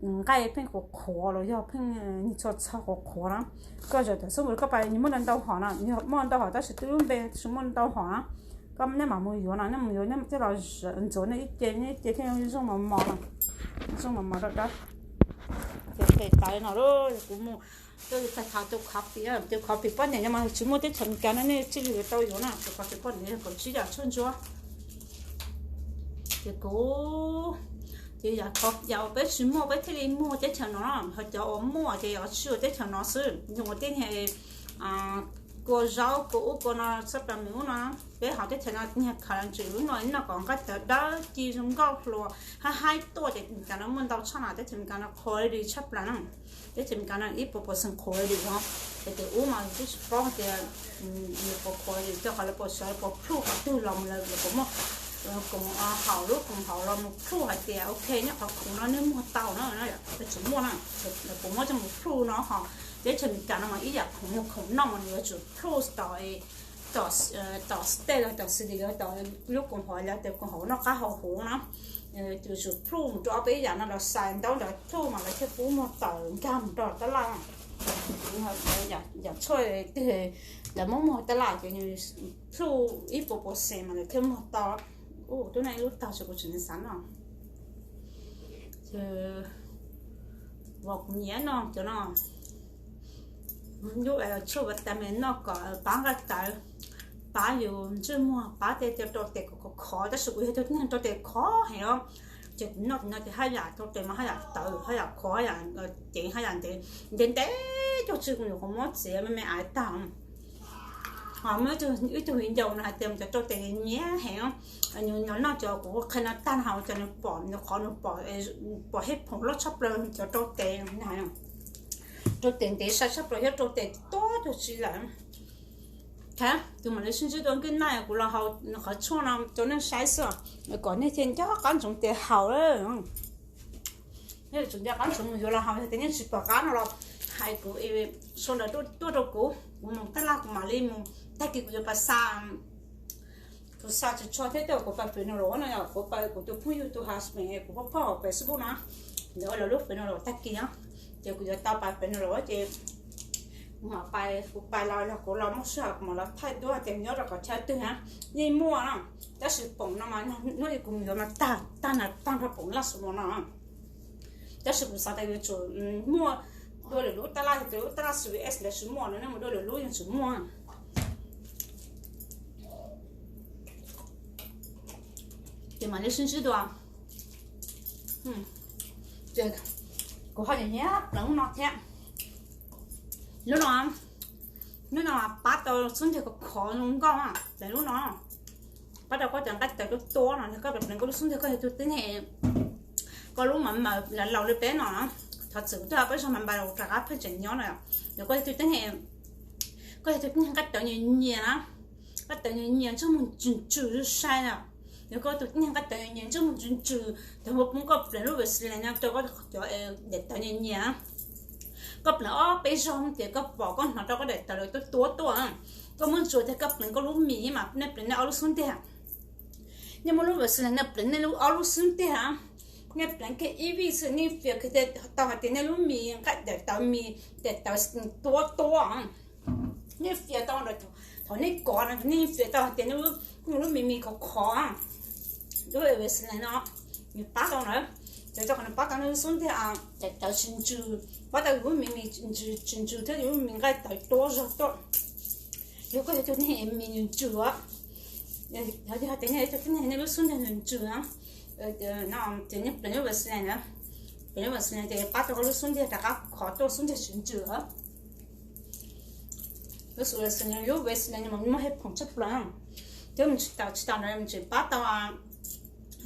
nqaij pheej qhuav qhuav los yog pheej nyiag txho txho qhuav qhuav na, koj zawv thaum xab npaum koj pab, nws muaj ntau ntau hom no, nws muaj ntau hom tab sis twb lub npe tab sis muaj ntau hom na. Koj nej mam mus yuav no, nej mus yuav nej coj los ntxuav nej ib ce, nej ib ce thiaj zoo mos mos, zoo mos mos rau dawb. Ces tes tawv no lawm, kuv mus, kuv tau thov tus coffee, tus coffee poj niam no mas tsis muaj teb chaws Amelikas no nej thiaj li yuav tau yuav na, tus coffee poj niam yog kaum tsib yam tshuaj ntsuab. Ces kuv, ces yam uas peb tsis muaj peb thiaj li muag teb chaws no, ho cov uas muaj ces yuav tsum ua teb chaws no xwb. Yog ua teb chaws kua zaub kua ub kua no, txhob plas mws ub no, peb hauv teb chaws no niag khav las ntsis ub no noj kom nqaij tawv dawb ci zoo nkauj hluas haib haib tuaj ces Amelikas no muaj ntau tshaj na, teb chaws Amelikas no quality tshaj plaws na. Teb chaws Amelikas no ib puas percent quality no, ces tus ub mas twb tsis paub hais tias nws puas quality, rau qhov lawv puas sawv puas plhuj qhov twg los mus lawv puas muaj koom haum, lub koom haum los mus plhuj hais tias ok, nyob qhov khoom no nej muag tau na, lawv tsis muaj na, lawv puas muab coj mus plhuj no ho. Teb chaws Amelikas no mas ib yam khoom yog khoom noj mas nws yuav tsum plhuj tom, tom state los tom city los tom lub koom haum, lawv tias koom haum noj qab haus huv no, yuav tsum plhuj mus rau ob peb yam no los xais ntaub ntawd plhuj mas lawv thiaj pub muag tawm nkag mus rau tab laj. Yam tshuaj twg lawv muab muag tab laj ces plhuj ib puas percent mas lawv thiaj muag tau. Ub, tub no ib lub tag ces kuv tseem xav no. Uas kuv nyiam no cov no, lub tshuaj vitamin noj kom pab nqaij tawv, pab yus ntsej muag, pab tej cov rau tes kom khov khov, tab sis kuv yog tus neeg rau tes khov heev os. Ces kuv noj no ces haj yam rau tes mas haj yam tawv, haj yam khov, haj yam ceev, haj yam ntev ntev ntev cuag tsi kuv nyuam qhuav muab txiav me me aiv tag. Ho muaj ib tug viv ncaus no hais tias cov rau tes nyiam heev, nws noj cov kuv qhia no tag no, cov nws pom, nws qhov nws pom, pom hej phoom loj tshaj plaws cov rau tes, rau tes ntev sai tshaj plaws thiab rau tes tuab cuag tsi lawm. Tus mam li sib ntsib dua, nkij naj kuv los haus qhov tshuaj no rau nej saib xwb, kom nej thiaj nco qab ntsoov tes haus. Nej tsum nco qab ntsoov mus yuav los haus, yog tias nej tsis pom qab no los hais kuv, sau ntawv tuaj rau kuv, kuv mus taj laj kuv mam li mus, tag kis kuv yuav pais xa, kuv xa tsis tshua thiab, kuv pais funeral no, kuv pais kuv tus phooj ywg tus husband kuv phob phob hauv Facebook no, ntawd ua lawv lub funeral tag kis na, ces kuv yuav tau pais funeral ces kuv mam pais, kuv pais los yog kuv los muaj sij hawm kuv mam los thaij duab tias nyob rau qhov chaw twg na, yeej muaj na, tab sis poom no mas hnub kuv mus yuav mas tag, tag na, tag nrho poom laj su no. Tab sis kuv xav tias yuav tsum muaj dua lwm lub taj laj, yog tias lub taj laj C V S ntawd tsis muaj no nej mus dua lwm lub yeej tsis muaj. Ces mam li sib ntsib dua. Kuv ho nyiam nyiam plaws lub no thiab. Lub no, lub no pab tau xub ntiag khov khov zoo nkauj na, ces lub no pab tau koj cov nqaij tawv tuab tuab no, yog koj pleev koj lub xub ntiag, koj yog tus tib neeg, koj lub mam maws laus li peb no, thov txim kuv twb peb zog mas npais rov qab pheej tseem nyob no, yog koj yog tus tib neeg Koj yog tus tib neeg nqaij tawv nyias nyias na, nqaij tawv nyias nyias ntsej muag ntsws ntsws sai na, yog koj tus tib neeg nqaij tawv nyias nyias ntsej muag ntsws ntsws, thaum uas poob koj pleev lub Vaseline no rau koj cov daim tawv nyias nyias, koj pleev ob peb zaug ces koj pom koj hnov rau koj daim tawv lawv tuab tuab tuaj. Koj muab ntsuas tias koj pleev koj lub mis mas nej pleev nej ob lub xub ntiag. Nej muab lub Vaseline no pleev nej lub ob lub xub ntiag, nej pleev kiag ib vij xwb nej fias kiag tau hais tias nej lub mis nqaij daim tawv mis daim tawv tuab tuab. Nej fias tau, thaum nej kov no nej fias tau hais tias nej lub mis mis khov khov. Lub Vaseline no nws pab tau na, ces tau qhov nws pab tau nej lub xub ntiag daim tawv tsis ntsws, pab tau yus lub mis mis tsis ntsws thiab yus lub mis nqaij tawv tuab zog tuaj. Yog koj yog tus neeg mis ntsws ntsws, yog tias nej yog tus neeg nej lub xub ntiag ntsws ntsws, ces nej pleev lub Vaseline na, pleev lub Vaseline ces pab tau koj lub xub ntiag rov qab khov tuaj, xub ntiag tsis ntsws. Lub Vaseline, lub Vaseline mas muaj hej phoom tshaj plaws, thiab mus tsis tau tsis tau na, mus tsis pab tau.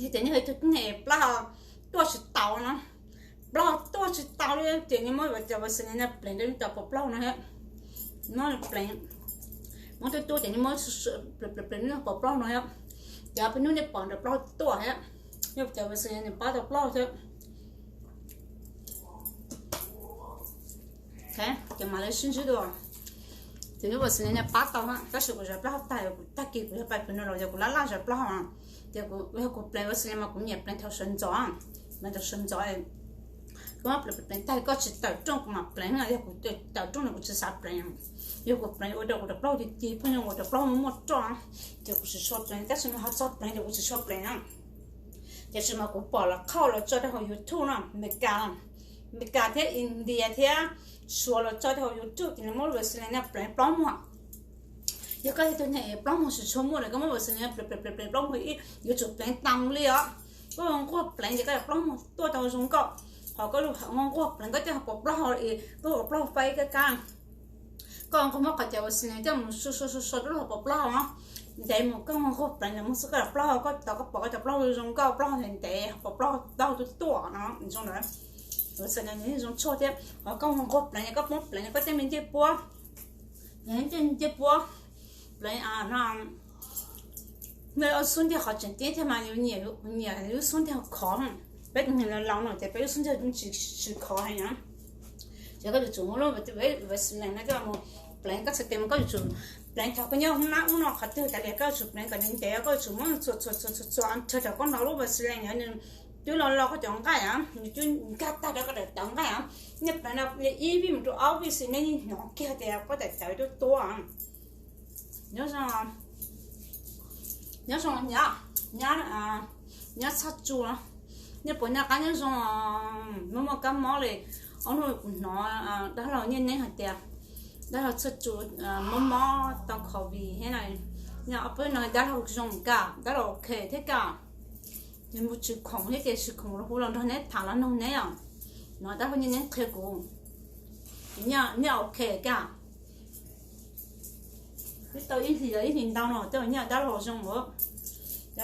Yog tias nej yog tus tib neeg plaub hau tuaj tsis tau no, plaub hau tuaj tsis tau li ces nej muab cov Vaseline no pleev rau nej cov pos plaub no thiab, muab pleev, muab tuaj tuaj ces nej muab pleev pleev nej pos plaub no thiab, ces peb hnub nej pom nrog plaub hau tuaj thiab, yog cov Vaseline nws pab tau plaub hau thiab. Ces mam li sib ntsib dua. Ces lub Vaseline no pab tau, tab sis kuv zov plaub hau tag, kuv tag kis kuv yog pais pem no los yog kuv laj laj zov plaub hau, ces kuv yog kuv pleev Vaseline mas kuv nyiam pleev thaum sawv ntxov, pleev thaum sawv ntxov. Koj muab pleev pleev tag koj tsis tawm rooj kuv mam pleev, yog kuv tawm rooj no kuv tsis xav pleev. Yog kuv pleev ua rau kuv cov plaub hau ci ci, pheej yog kuv cov plaub hau muaj muaj roj, ces kuv tsis tshua pleev, tab sis mas ho txog pleev ces kuv tsis tshua pleev na. Tiam sis mas kuv pom lawv qhauj los tso rau hauv YouTube no, Amelikas, Amelikas thiab India thiab Suav los tso rau hauv YouTube ces nws muab Vaseline no pleev plaub muag. Yog koj yog tus neeg plaub muag tsis tshua muaj los koj muab Vaseline pleev pleev pleev plaub muag ib, yuav tsum pleev tas li os. Koj nquag pleev ces koj cov plaub muag tuaj tau zoo nkauj. Ho koj nquag pleev koj coj pos plaub hau, koj pos plaub hau faib kab kab. Koj nquag muab qhov cov Vaseline coj mus sua sua sua sua rau lub hauv pos plaub hau, ntev mus koj nquag pleev los muab xwb koj cov plaub hau, koj tos koj pom koj cov plaub hau zoo nkauj, plaub hau ntev ntev, pos plaub hau tuaj tuaj no zoo na. Vaseline nws zoo tshuaj thiab, ho koj nquag pleev, koj muab pleev koj tej me ncej puab, tej ncej puab, pleev no, nej lub xub ntiag qhov tseem ceeb thiab mas yus nyiam lub xub ntiag khov. Peb tus neeg laus laus no ces peb lub xub ntiag tsis khov heev na. Ces koj yuav tsum muab lub Vaseline no coj mus pleev, koj txhais tes mus koj yuav tsum pleev thaum koj nyob hauv nab ub no qhov twg tas li koj yuav tsum pleev kom ntev ntev, koj yuav tsum muab txhuam txhuam txhuam txhuam txhuam txog thaum koj hnov lub Vaseline no nws twb los los koj cov nqaij, nws twb nkag tag rau koj daim tawv nqaij. Nej pleev no li ib vij mus rau ob vij xwb nej yeej hnov kiag tias koj daim tawv tuaj tuaj. Nyob zoo, nyob zoo nyab, nyab, nyab Txhaj Tsu, nej puas noj qab nyob zoo? Muaj muaj kab mob li, ob hnub kuv hnov dab laug Nyiaj Neeb hais tias dab laug Txhaj Tsu mob mob tau covid thiab na. Peb no dab laug zoo nkauj, dab laug ok thiab koj. Ces mus tsis khoom thiab ces tsis khoom los hu los nrog neb tham los noog neb os. No dab laug Nyiaj Neeb qhia kuv, nyiaj ok koj. Twb tau ib hlis los ib hlis ntau no tej nyiaj dab laug zoo os.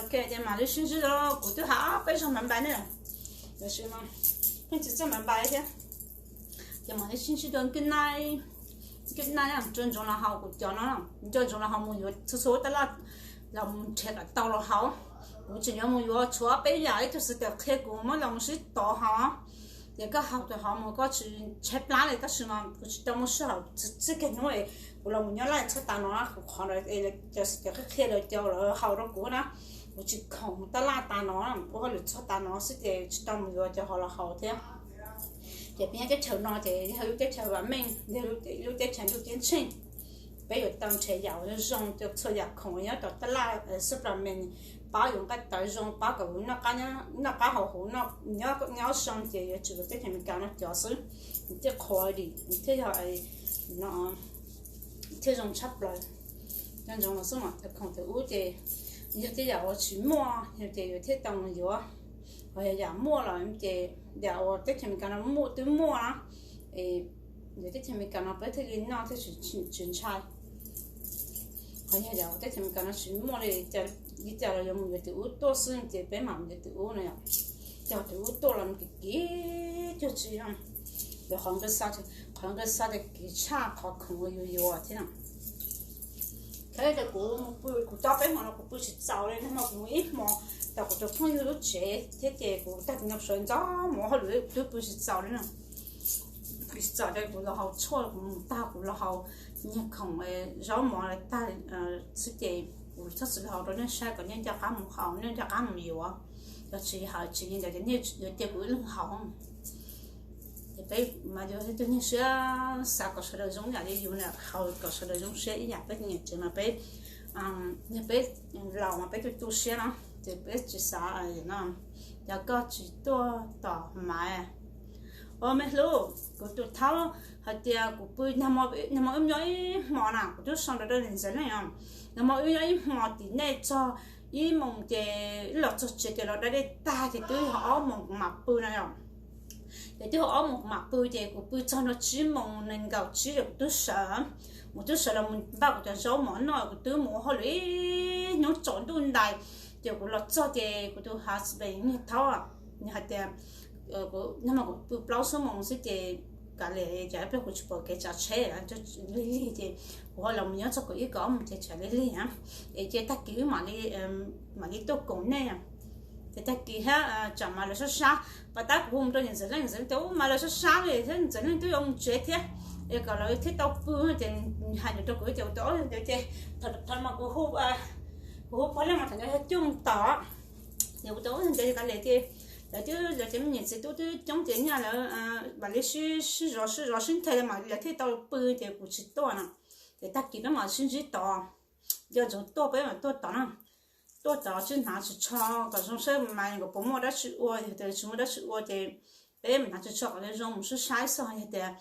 Ok ces mam li sib ntsib dua, kuv twb hais peb zog npaj npaj ne, tiam sis mas pheej tsis txawj npaj npaj thiab. Ces mam li sib ntsib dua, good night, good night, nco ntsoov los haus kuv cov no, nco ntsoov los haus mus yuav txhua txhua tab laj los mus nrhiav kom tau los haus. Kuv tseem yuav mus yuav tshuav peb yam ib tug xwb tias qhia kuv muab los mus sib tov haus. Ces koj haus tus haus mus koj tsis tshaib plab li, tab sis mas kuv tsis tau muaj sij hawm, txij kiag hnub kuv los mus nyob laj txog tas no, kuv qhov ntawd cov qhia lawv cov lawv haus rau kuv na, kuv tsis khoom tab laj tas no, ua hauj lwm txog tas no xwb ces tsis tau mus yuav cov haus los haus thiab. Ces peb nyob teb chaws no ces yog lub teb chaws vam meej, yog lub teb chaws ntuj ceeb tsheej, peb yuav tau nrhiav yam zoo zoo, txhua yam khoom nyob tom tab laj, supplement, pab yus nqaij tawv zoo, pab kom yus noj qab haus huv, nyob zoo ces yuav tsum teb chaws Amelikas no cov xwb, nws thiaj qhuav dim, nws thiaj yog, thiaj zoo tshaj plaws. Nco ntsoov los xwb mas, cov khoom cov ub ces yog tej yam uas tsis muaj yog ces yuav thiaj tau mus yuav, ho yog yam muaj los ces yam uas teb chaws Amelikas no muaj twb muaj na, es yog teb chaws Amelikas no peb thiaj li noj thiaj tsis ntshai. Ho yog yam uas teb chaws Amelikas no tsis muaj li, li cas los yuav mus yuav tus ub tuaj xwb ces peb mam mus yuav tus ub no yom. Cog tus ub tuaj los mus kim kim cuag tsi, qhov nkawd xav tias kim tshaj qhov khoom uas yus yuav thiab no. Ces kuv mus pw, kuv tau peb hmo no kuv pw tsis txaus li, nag hmo kuv mus ib hmo tom kuv tus phooj ywg lub tsev thiab ces kuv tag kis no sawv ntxov mus hauj lwm twb pw tsis txaus li na. Pw tsis txaus ces kuv los haus tshuaj, kuv mus tag kuv los haus nyiaj khoom zaub mov tag xwb ces kuv txhob txwm los haus rau nej saib kom nej nco qab mus haus, nej nco qab mus yuav. Yog tsis hais tsis li ntawd ces nej yuav cia kuv ib leeg haus. Ces peb mas yog ib tug neeg siab xav kom sawv daws zoo ib yam li yus na, haus kom sawv daws zoo siab ib yam. Peb nyiam tsev mas peb, yog peb laus mas peb tu tu siab no, ces peb tsis xav no. Yog koj tsis tuaj tom mas, ua me hlub, kuv tus thaub hais tias kuv pw, nag hmo wb nyob ib hmo na, kuv twb sau ntawv rau niam ntxawm leej os, nag hmo wb nyob ib hmo tim nej txog ib moos ces wb los txog tsev ces los da dej tag ces twb yog ob moos kuv mam pw no yom. Ces twb yog ob moos kuv mam pw ces kuv pw txog no tsib moos nees nkaum tsib ces kuv twb sawv, kuv twb sawv los mus npaj kuv cov zaub mov noj, kuv twb mus ua hauj lwm ib hnub tsaus ntuj ntais. Ces kuv los txog ces kuv tus husband niag thaub nws hais tias, nag hmo kuv pw plaub xuab moos xwb ces kav liam, ces ib pliag kuv tsis pom kev tsav tsheb lig lig ces kuv ho los mus nyob txog kaum ib kaum ob moos ces tsam lig lig na, es ces tag kis wb mam li tuaj koom nej. Ces tag kis thiab tsam mas lawv sab sab, pas tab kuv hu mus rau niam ntxawm leej, niam ntxawm leej tias ub mas lawv sab sab li thiab, niam ntxawm leej twb yuav mus tsev thiab, es kom lawv thiaj tau pw. Ces nws hais ntawd rau kuv ces kuv tias ub ces thaum mas kuv hu, kuv hu pog leej mas thaum ntawd yog cuaj moos tom. Ces kuv tias ub ntawd kav liam ces lawv twb, lawv cov me nyuam txiv tub twb coob ces nyaj lawv mam li sib, sib zov sib zov sib nthe mas lawv thiaj tau pw ces kuv tsis tuaj no. Ces tag kis peb mam sib ntsib tod, nco ntsoov tuaj peb mam tuaj tod na. Tuaj tod sib hnav tsis tsho kom zoo saib mas kom puas muaj dab tsi ua, yog tias tsis muaj dab tsi ua ces peb mam hnav tsis tsho kom zoo mus sib saib xwb. Yog tias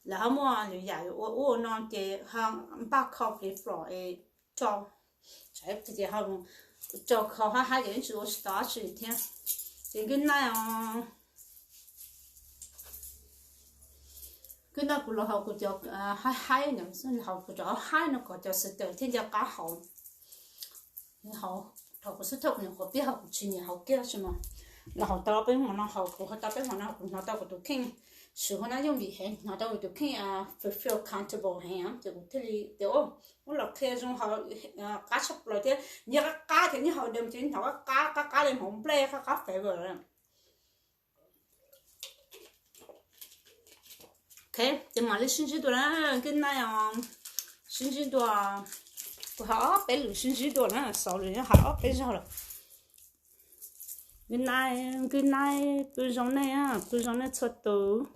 lawv ho muaj lwm yam yuav ua ub ua no ces ho npaj kho plis plos es tso, tias ho tso kho hab haib ces yeej tsis ua tsis tau dab tsi thiab. Ces nkij naij os, nkij naij kuv los haus kuv cov haib haib, haus kuv cov haib no kom cov xwm tawm thiaj nco qab haus. Haus, thaum kuv xub thawj kuv nyuam qhuav pib haus, kuv tsis nyiam haus kiag tsis mas los haus tau peb hmo no, haus kuv haus tau peb hmo no kuv hnov tau kuv tus kheej, sws hauv nab yooj yim heev, hnov tau kuv tus kheej feel comfortable heev ces kuv thiaj li tias ub los qhia zoo haus qab tshaj plaws thiab. Nyiam qab qab ces nyiam haus dam ces hnov qab qab, qab qab li hmoov nplej, qab qab flavor. Ok, ces mam li sib ntsib dua na, nkij naij os, sib ntsib dua. Kuv hais ob peb lus sib ntsib dua na, xaus lus hais ob peb zaug lawm. Nkij naij, nkij naij, pw zoo nej, pw zoo nej txhua tus.